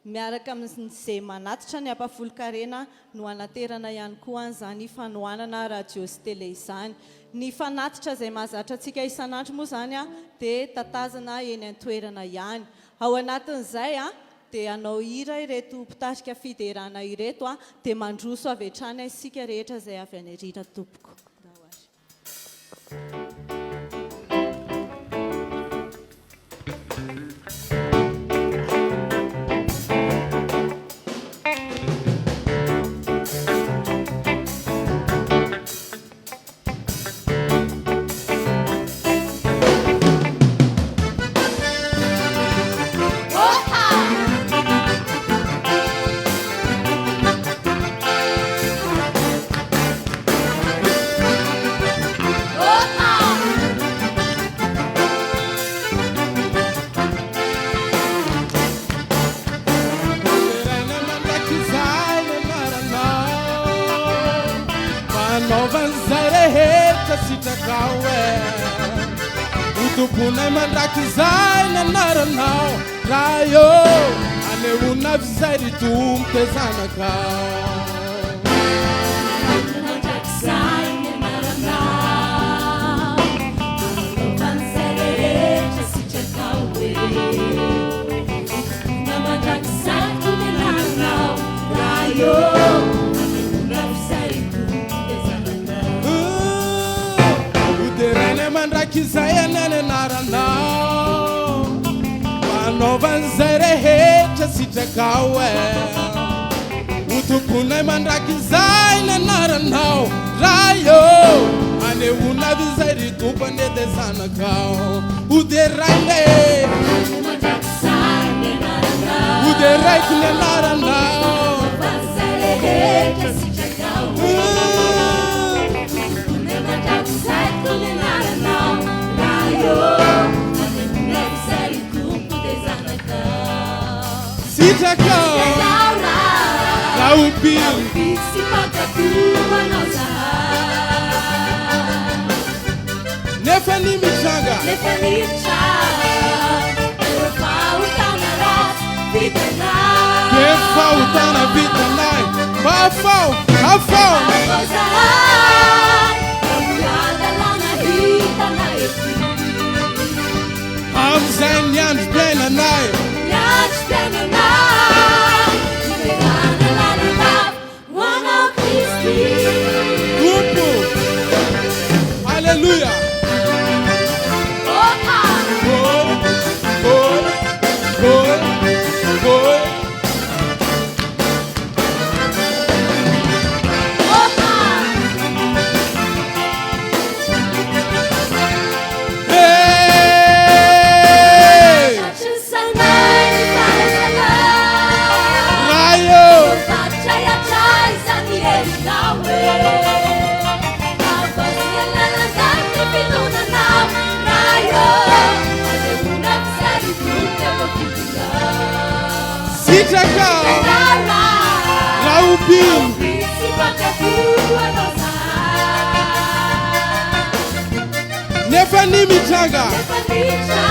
Miaraka amin'izay manatitra ny ampahafolon-karena no hanaterana ihany koa an'izany fanohanana radio sy tele izany. Ny fanatitra izay mahazatra antsika isan'andro moa izany dia tatazana eny an-toerana ihany. Ao anatin'izay dia hanao hira ireto mpitarika fiderana ireto dia mandroso avy hatrany isika rehetra izay avy any aoriana tompoko. Ndao ary. Deraina mandrakizay ny anaranao Fanaovan'izay rehetra sitrakao e Ho tomponay mandrakizay ny anaranao Ray ô, anehoana avy izay ry Tompo te zanakao. Mandrakizay ny anaranao, Anaovan'izay rehetra sitrakao e. Na mandrakizay koa ny anaranao, Ray ô, anehoana avy izay ry Tompo te zanakao. Hoderainay mandrakizay anie ny anaranao. Fanaovan'izay rehetra sitrakao e. Ho tomponay mandrakizay ny anaranao Ray ô. Anehoana avy izay ry Tompo anie dia zanakao. Ho deraina e. Mandrakizay ny anaranao. Ho deraiko ny anaranao. Fanaovan'izay rehetra sitrakao e. Tomponay mandrakizay koa ny anaranao Ray ô. Anehoana avy izay ry Tompo dia zanakao. Sitrakao. Sitrakao Ray. Rahobiry. Rahobiry sy mpankatò anao zahay. Nefa ny mitranga. Nefa ny mitranga. Ireo fahotana ratsy vitanay. Ireo fahotana vitanay. Mba afaho, afaho. Afaho zahay. Raha mbola lalàna hitanay ety. Amin'izay ny androm-piainanay. Ny androm-piainanay. Hiderana lalandava ho anao Kristy. Tompo. Aleloia. Oh, ah. Oh, oh, oh, oh. Oh, ah. Hey! Tratry ny sainay. mpino. Sy mpankatò anao zahay. Nefa ny mitranga. Nefa mitranga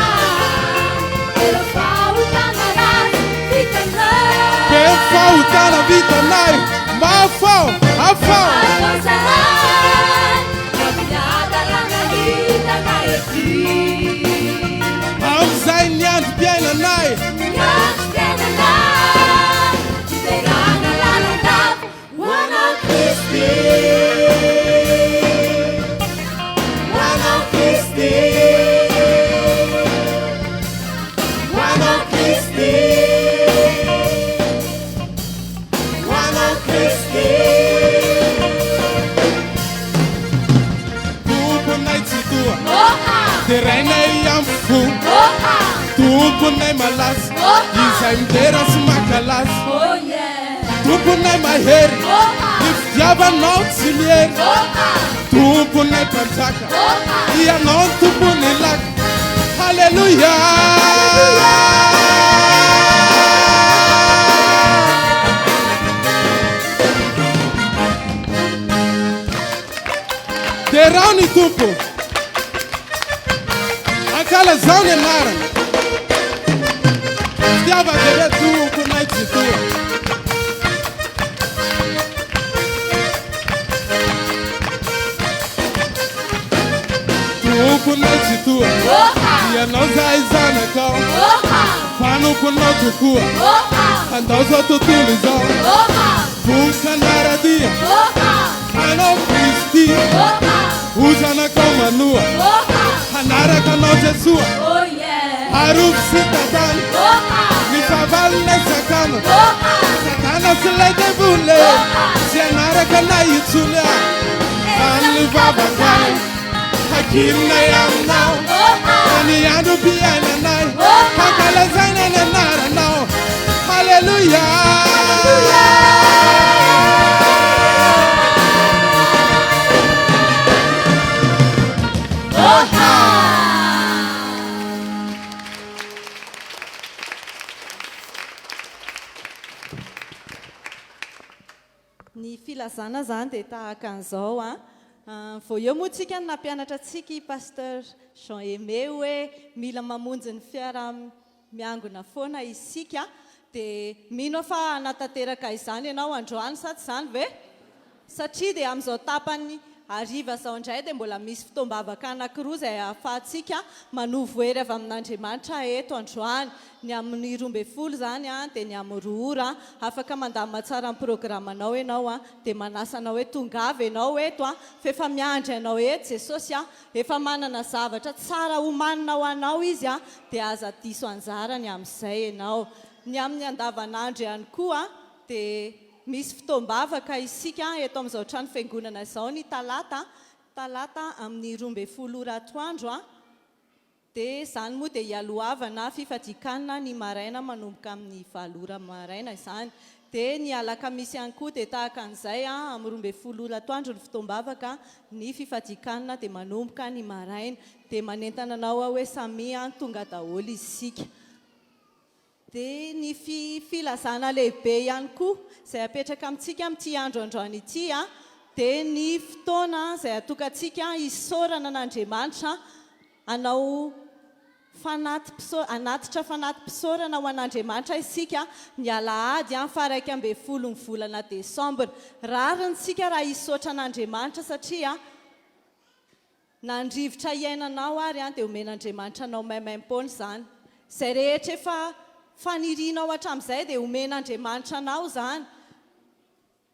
ireo fahotana ratsy vitanay. Be fahotana vitanay. Mba afaho, afaho. Afaho zahay amin'ny hadalana hitanay ety. Amin'izay ny androm-piainanay. Ny androm-piainanay hiderana lalandava ho anao Kristy. Ho anao Kristy. Ho anao Kristy. Ho anao Kristy. Tomponay Tsitoha. Derainay amin'ny fo. Tomponay malaza. Izay midera sy mankalaza. Tomponay mahery. Ny fitiavanao tsy miery. Tomponay mpanjaka. Ianao no tompon'ny laka. Haleloia. Derao ny Tompo. Ankalazao ny anarany. Fitiavan-dehibe Tomponay Tsitoha. Tomponay Tsitoha. Ianao zahay zanakao. Mpanomponao tokoa. Handao zao tontolo izao. Voky hanara-dia. Anao Kristy. Ho zanakao manoa. Hanaraka anao Jesoa. Arovy sy tantano. Ny fahavalonay sakano. Satana sy ilay devoly. Tsy hanaraka anay intsony. Fa ny vavakay hakirinay aminao. Fa ny androm-piainanay hankalazaina ny anaranao. Haleloia. Ny filazana izany dia tahaka an'izao an. Vao eo moa tsika no nampianatra antsika i Pasteur Jean Aimé hoe mila mamonjy ny fiaraha-miangona foana isika. Dia mino aho fa hanatanteraka izany ianao androany sa tsy izany ve? Satria dia amin'izao tapany hariva izao indray dia mbola misy fotoam-bavaka anankiroa izay ahafahantsika manovo hery avy amin'Andriamanitra eto androany. Ny amin'ny 12 izany dia ny amin'ny roa ora. Afaka mandamina tsara ny programanao ianao dia manasa anao hoe tongava ianao eto fa efa miandry anao eto Jesosy, efa manana zavatra tsara homanina ho anao Izy dia aza diso anjara ny amin'izay ianao. Ny amin'ny andavanandro ihany koa dia misy fotoam-bavaka isika eto amin'izao trano fiangonana izao ny talata, talata amin'ny 12 ora atoandro, dia izany moa dia hialohavana fifadian-kanina ny maraina manomboka amin'ny valo ora maraina izany. Dia ny alakamisy ihany koa dia tahaka an'izay, amin'ny 12 ora atoandro ny fotoam-bavaka, ny fifadian-kanina dia manomboka ny maraina. Dia manentana anao aho hoe samia tonga daholo isika. Dia ny filazana lehibe ihany koa izay apetraka amintsika amin'ity andro androany ity dia ny fotoana izay atokantsika hisaorana an'Andriamanitra hanao fanati-pisao hanatitra fanati-pisaorana ho an'Andriamanitra isika ny alahady faha 11 ny volana desambra. Rariny isika raha hisaotra an'Andriamanitra satria Na ny rivotra iainanao ary an dia omen'Andriamanitra anao maimaimpoana izany. Izay rehetra efa fanirianao hatramin'izay dia omen'Andriamanitra anao izany.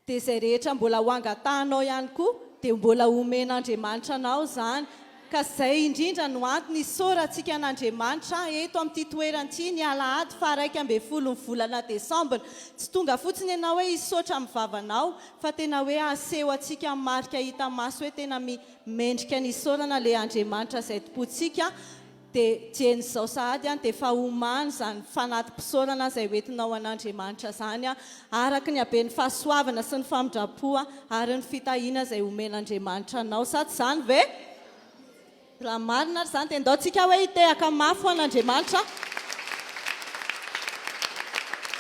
Dia izay rehetra mbola ho angatahanao ihany koa dia mbola omen'Andriamanitra anao izany. Ka izay indrindra no antony isaorantsika an'Andriamanitra eto amin'ity toerana ity ny alahady faha 11 ny volana desambra. Tsy tonga fotsiny ianao hoe hisaotra amin'ny vavanao fa tena hoe aseho antsika amin'ny marika hita maso hoe tena mi Mendrika ny isaorana le Andriamanitra izay tompontsika dia dieny izao sahady an dia efa omano izany fanati-pisaorana izay hoentinao an'Andriamanitra izany an araka ny haben'ny fahasoavana sy ny famindram-po ary ny fitahiana izay omen'Andriamanitra anao sa tsy izany ve? Raha marina ary izany dia ndao tsika hoe hitehaka mafy ho an'Andriamanitra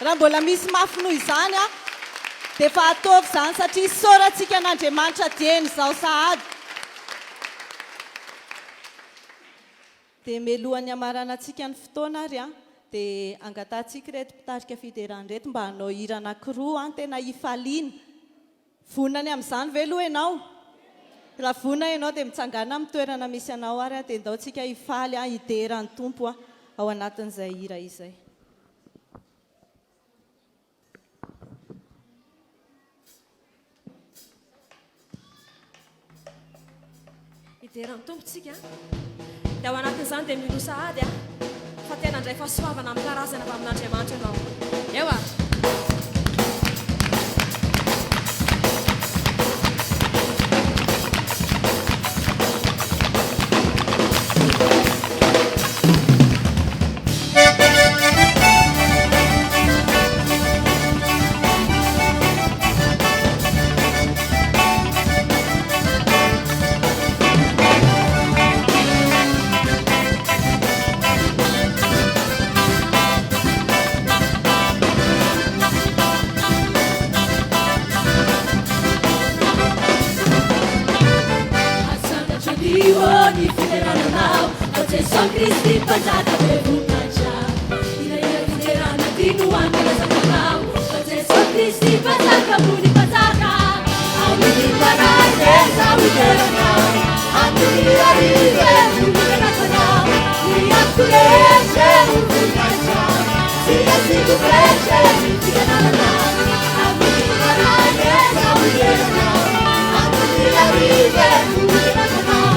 raha mbola misy mafy noho izany an. Dia efa ataovy izany satria isaorantsika an'Andriamanitra dieny izao sahady. Dia melohan'ny hamaranantsika ny fotoana ary an, dia angatahantsika ireto mpitarika fiderana ireto mba hanao hira anankiroa an, tena hifaliana. Vonona ny amin'izany ve aloha ianao? Raha vonona ianao dia mitsangàna amin'ny toerana misy anao ary an, dia ndao tsika hifaly an, hidera ny Tompo an, ao anatin'izay hira izay. Hidera ny Tompo tsika. Dia ao anatin'izany dia minoa sahady a, fa tena handray fahasoavana amin'ny karazany avy amin'Andriamanitra ianao. Eo ary. Asandratra anio ny fiderana anao Fa Jesoa Kristy Mpanjaka be voninahitra Hirahira fiderana ty no ankalazana anao Fa Jesoa Kristy Mpanjaka ambony mpanjaka Amin'ny fanahy rehetra ho hidera anao Amin'ny hariva ho hiderako anao Ny antoko rehetra ho voninahitra Tsy asiako fetra ny fiderana anao Amin'ny fanahy rehetra ho hidera anao Amin'ny hariva ho hiderako anao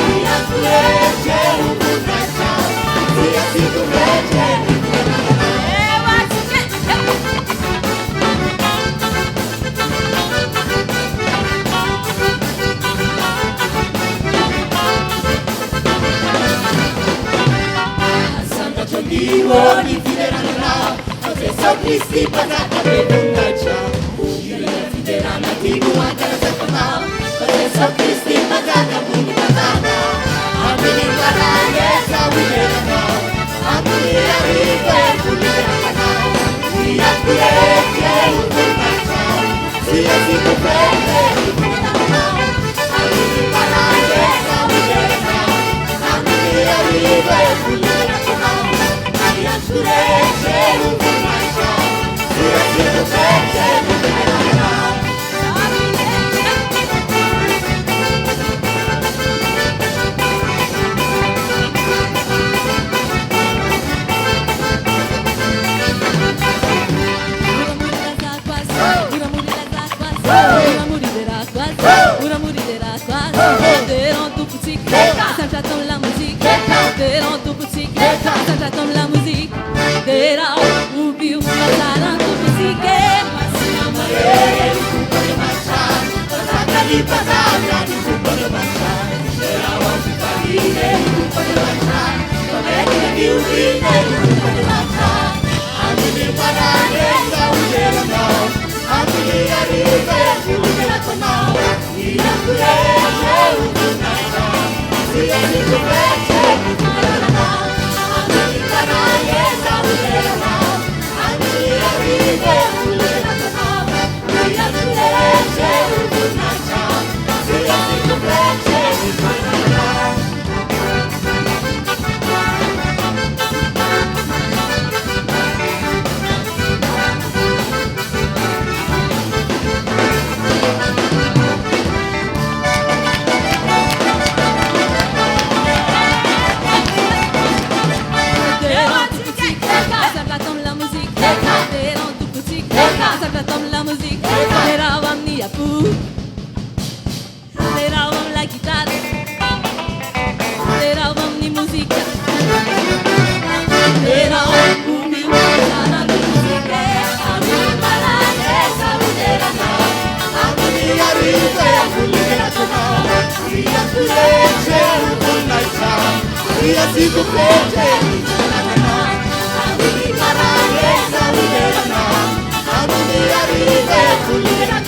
Ny antoko rehetra ho voninahitra Tsy asiako fetra ny fiderana anao Asandratra anio ny fiderana anao Fa Jesoa Kristy Mpanjaka be voninahitra Hirahira fiderana ty no ankalazako anao Fa Jesoa Kristy Mpanjaka ambony mpanjaka Amin'ny fanahy rehetra ho hidera anao Amin'ny hariva ho hiderako anao Ny antoko rehetra ho voninahitra Tsy asiako fetra ny fiderana anao Amin'ny fanahy rehetra ho hidera anao Amin'ny hariva ho hiderako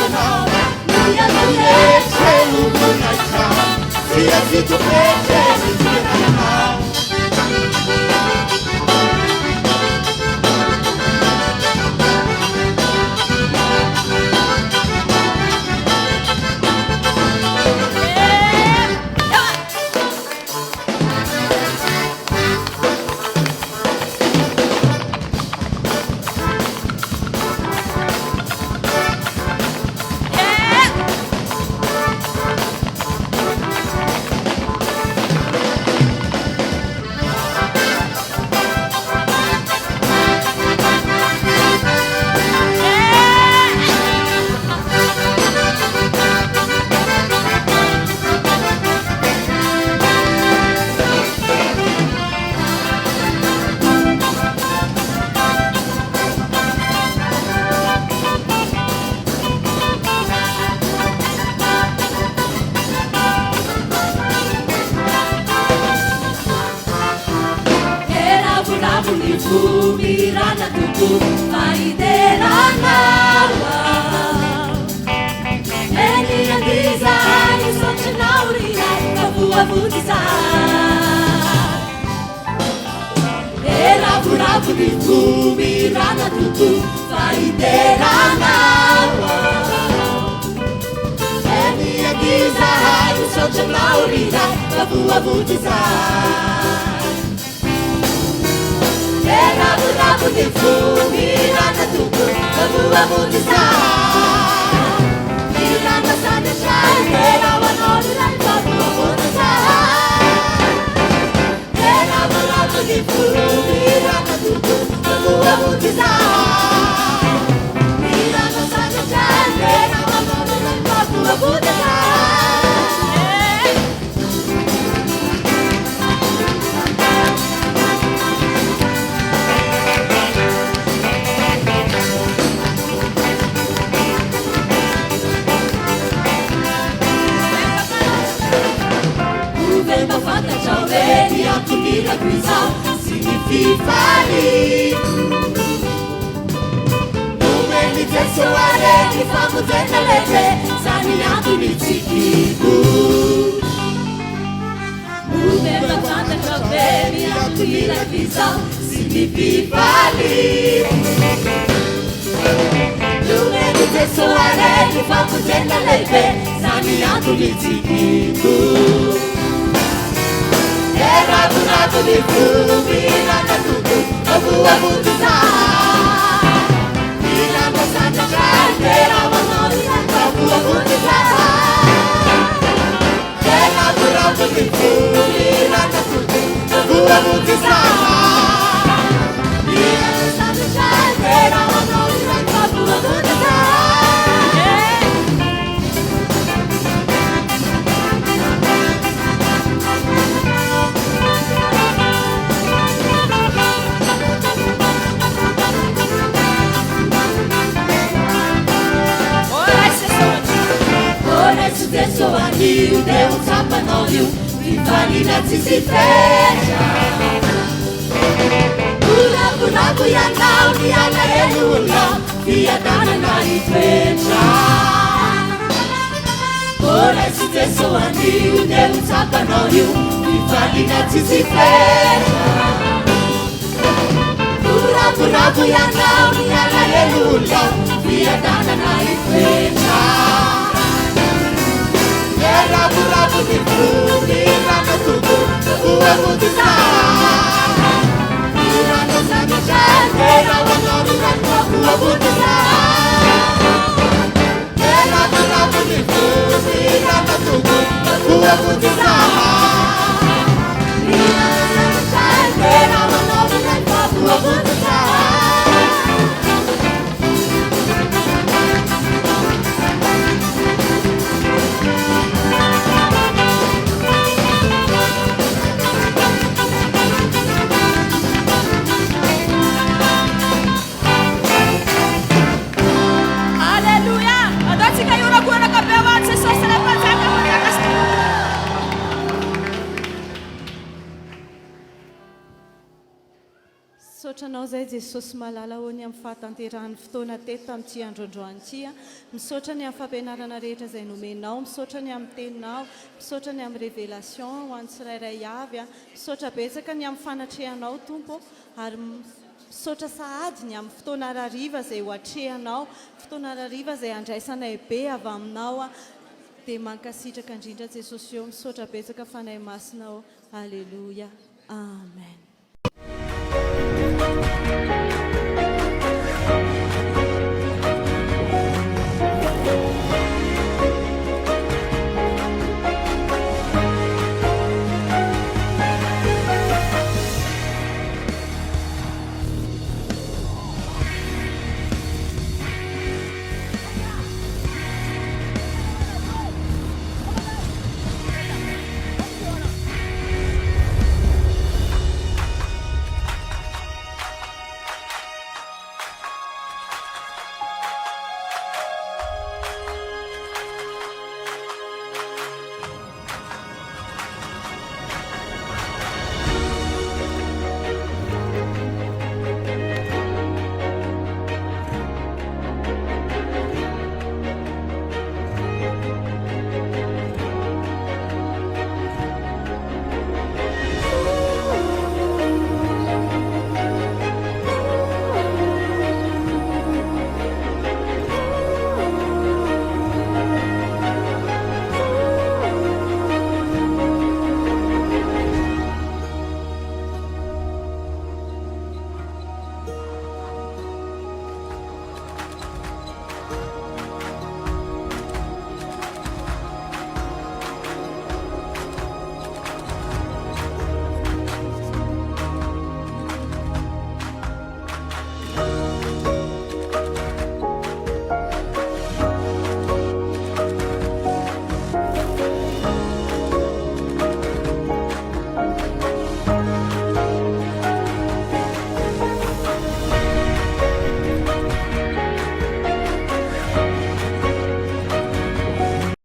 anao Ny antoko rehetra ho voninahitra Tsy asiako fetra ny fiderana anao Tompo fa hidera Anao aho. Eny andia izahay misaotra Anao ry Ray fa voavonjy izahay. E ravoravo ny fo mirana Tompo fa hidera Anao aho. Eny andia izahay misaotra Anao ry Ray fa voavonjy izahay. E ravoravo ny fo mirana Tompo fa voavonjy izahay. Mirana sandratra dera ho Anao ry Ray fa voavonjy izahay. E ravoravo ny fo mirana Tompo fa voavonjy izahay. Mirana sandratra dera ho Anao ry Ray fa voavonjy izahay. Moa ve mba fantatrao hoe ny anton'irako izao sy ny fifaliako? Nomen'i Jesoa re ny famonjena lehibe, izany antony tsikiako. Moa ve mba fantatrao ve ny anton'irako izao sy ny fifaliako? Nomen'i Jesoa re ny famonjena lehibe, izany antony tsikiako. E ravoravo ny fo mirana Tompo, fa voavonjy izahay. Mirana sandratra dera ho Anao ry Ray, fa voavonjy izahay. E ravoravo ny fo mirana Tompo, fa voavonjy izahay. Mirana sandratra dera ho Anao ry Ray, fa voavonjy izahay. Anio dia ho tsapanao io fifaliana tsisy fetra. Ho ravoravo ianao ny alahelo ho lao, fiadanana hitoetra. Ô raiso Jeso anio dia ho tsapanao io fifaliana tsisy fetra. Ho ravoravo ianao ny alahelo ho lao, fiadanana hitoetra. E ravoravo ny fo mirana Tompo, ho hamonjy izahay. Mirana sandratra dera ho Anao ry Ray, ho hamonjy izahay. E ravoravo ny fo mirana Tompo, ho hamonjy izahay. Mirana sandratra dera ho Anao ry Ray, ho hamonjy izahay. Aleloia! Andao tsika hiorakoraka be ho an'i Jesosy ilay Mpanjaka mpanjaka sy Misaotra Anao izay Jesosy malala ô ny amin'ny fahatanterahan'ny fotoana teto tamin'ity andro androany ity a. Misaotra ny amin'ny fampianarana rehetra izay nomenao, misaotra ny amin'ny teninao, misaotra ny amin'ny révélation ho an'ny tsirairay avy a. Misaotra betsaka ny amin'ny fanatrehanao Tompo ô, ary misaotra sahady ny amin'ny fotoana harariva izay ho atrehanao, fotoana harariva izay handraisanay be avy aminao a. Dia mankasitraka indrindra Jesosy ô, misaotra betsaka Fanahy Masina ô. Aleloia. Amen.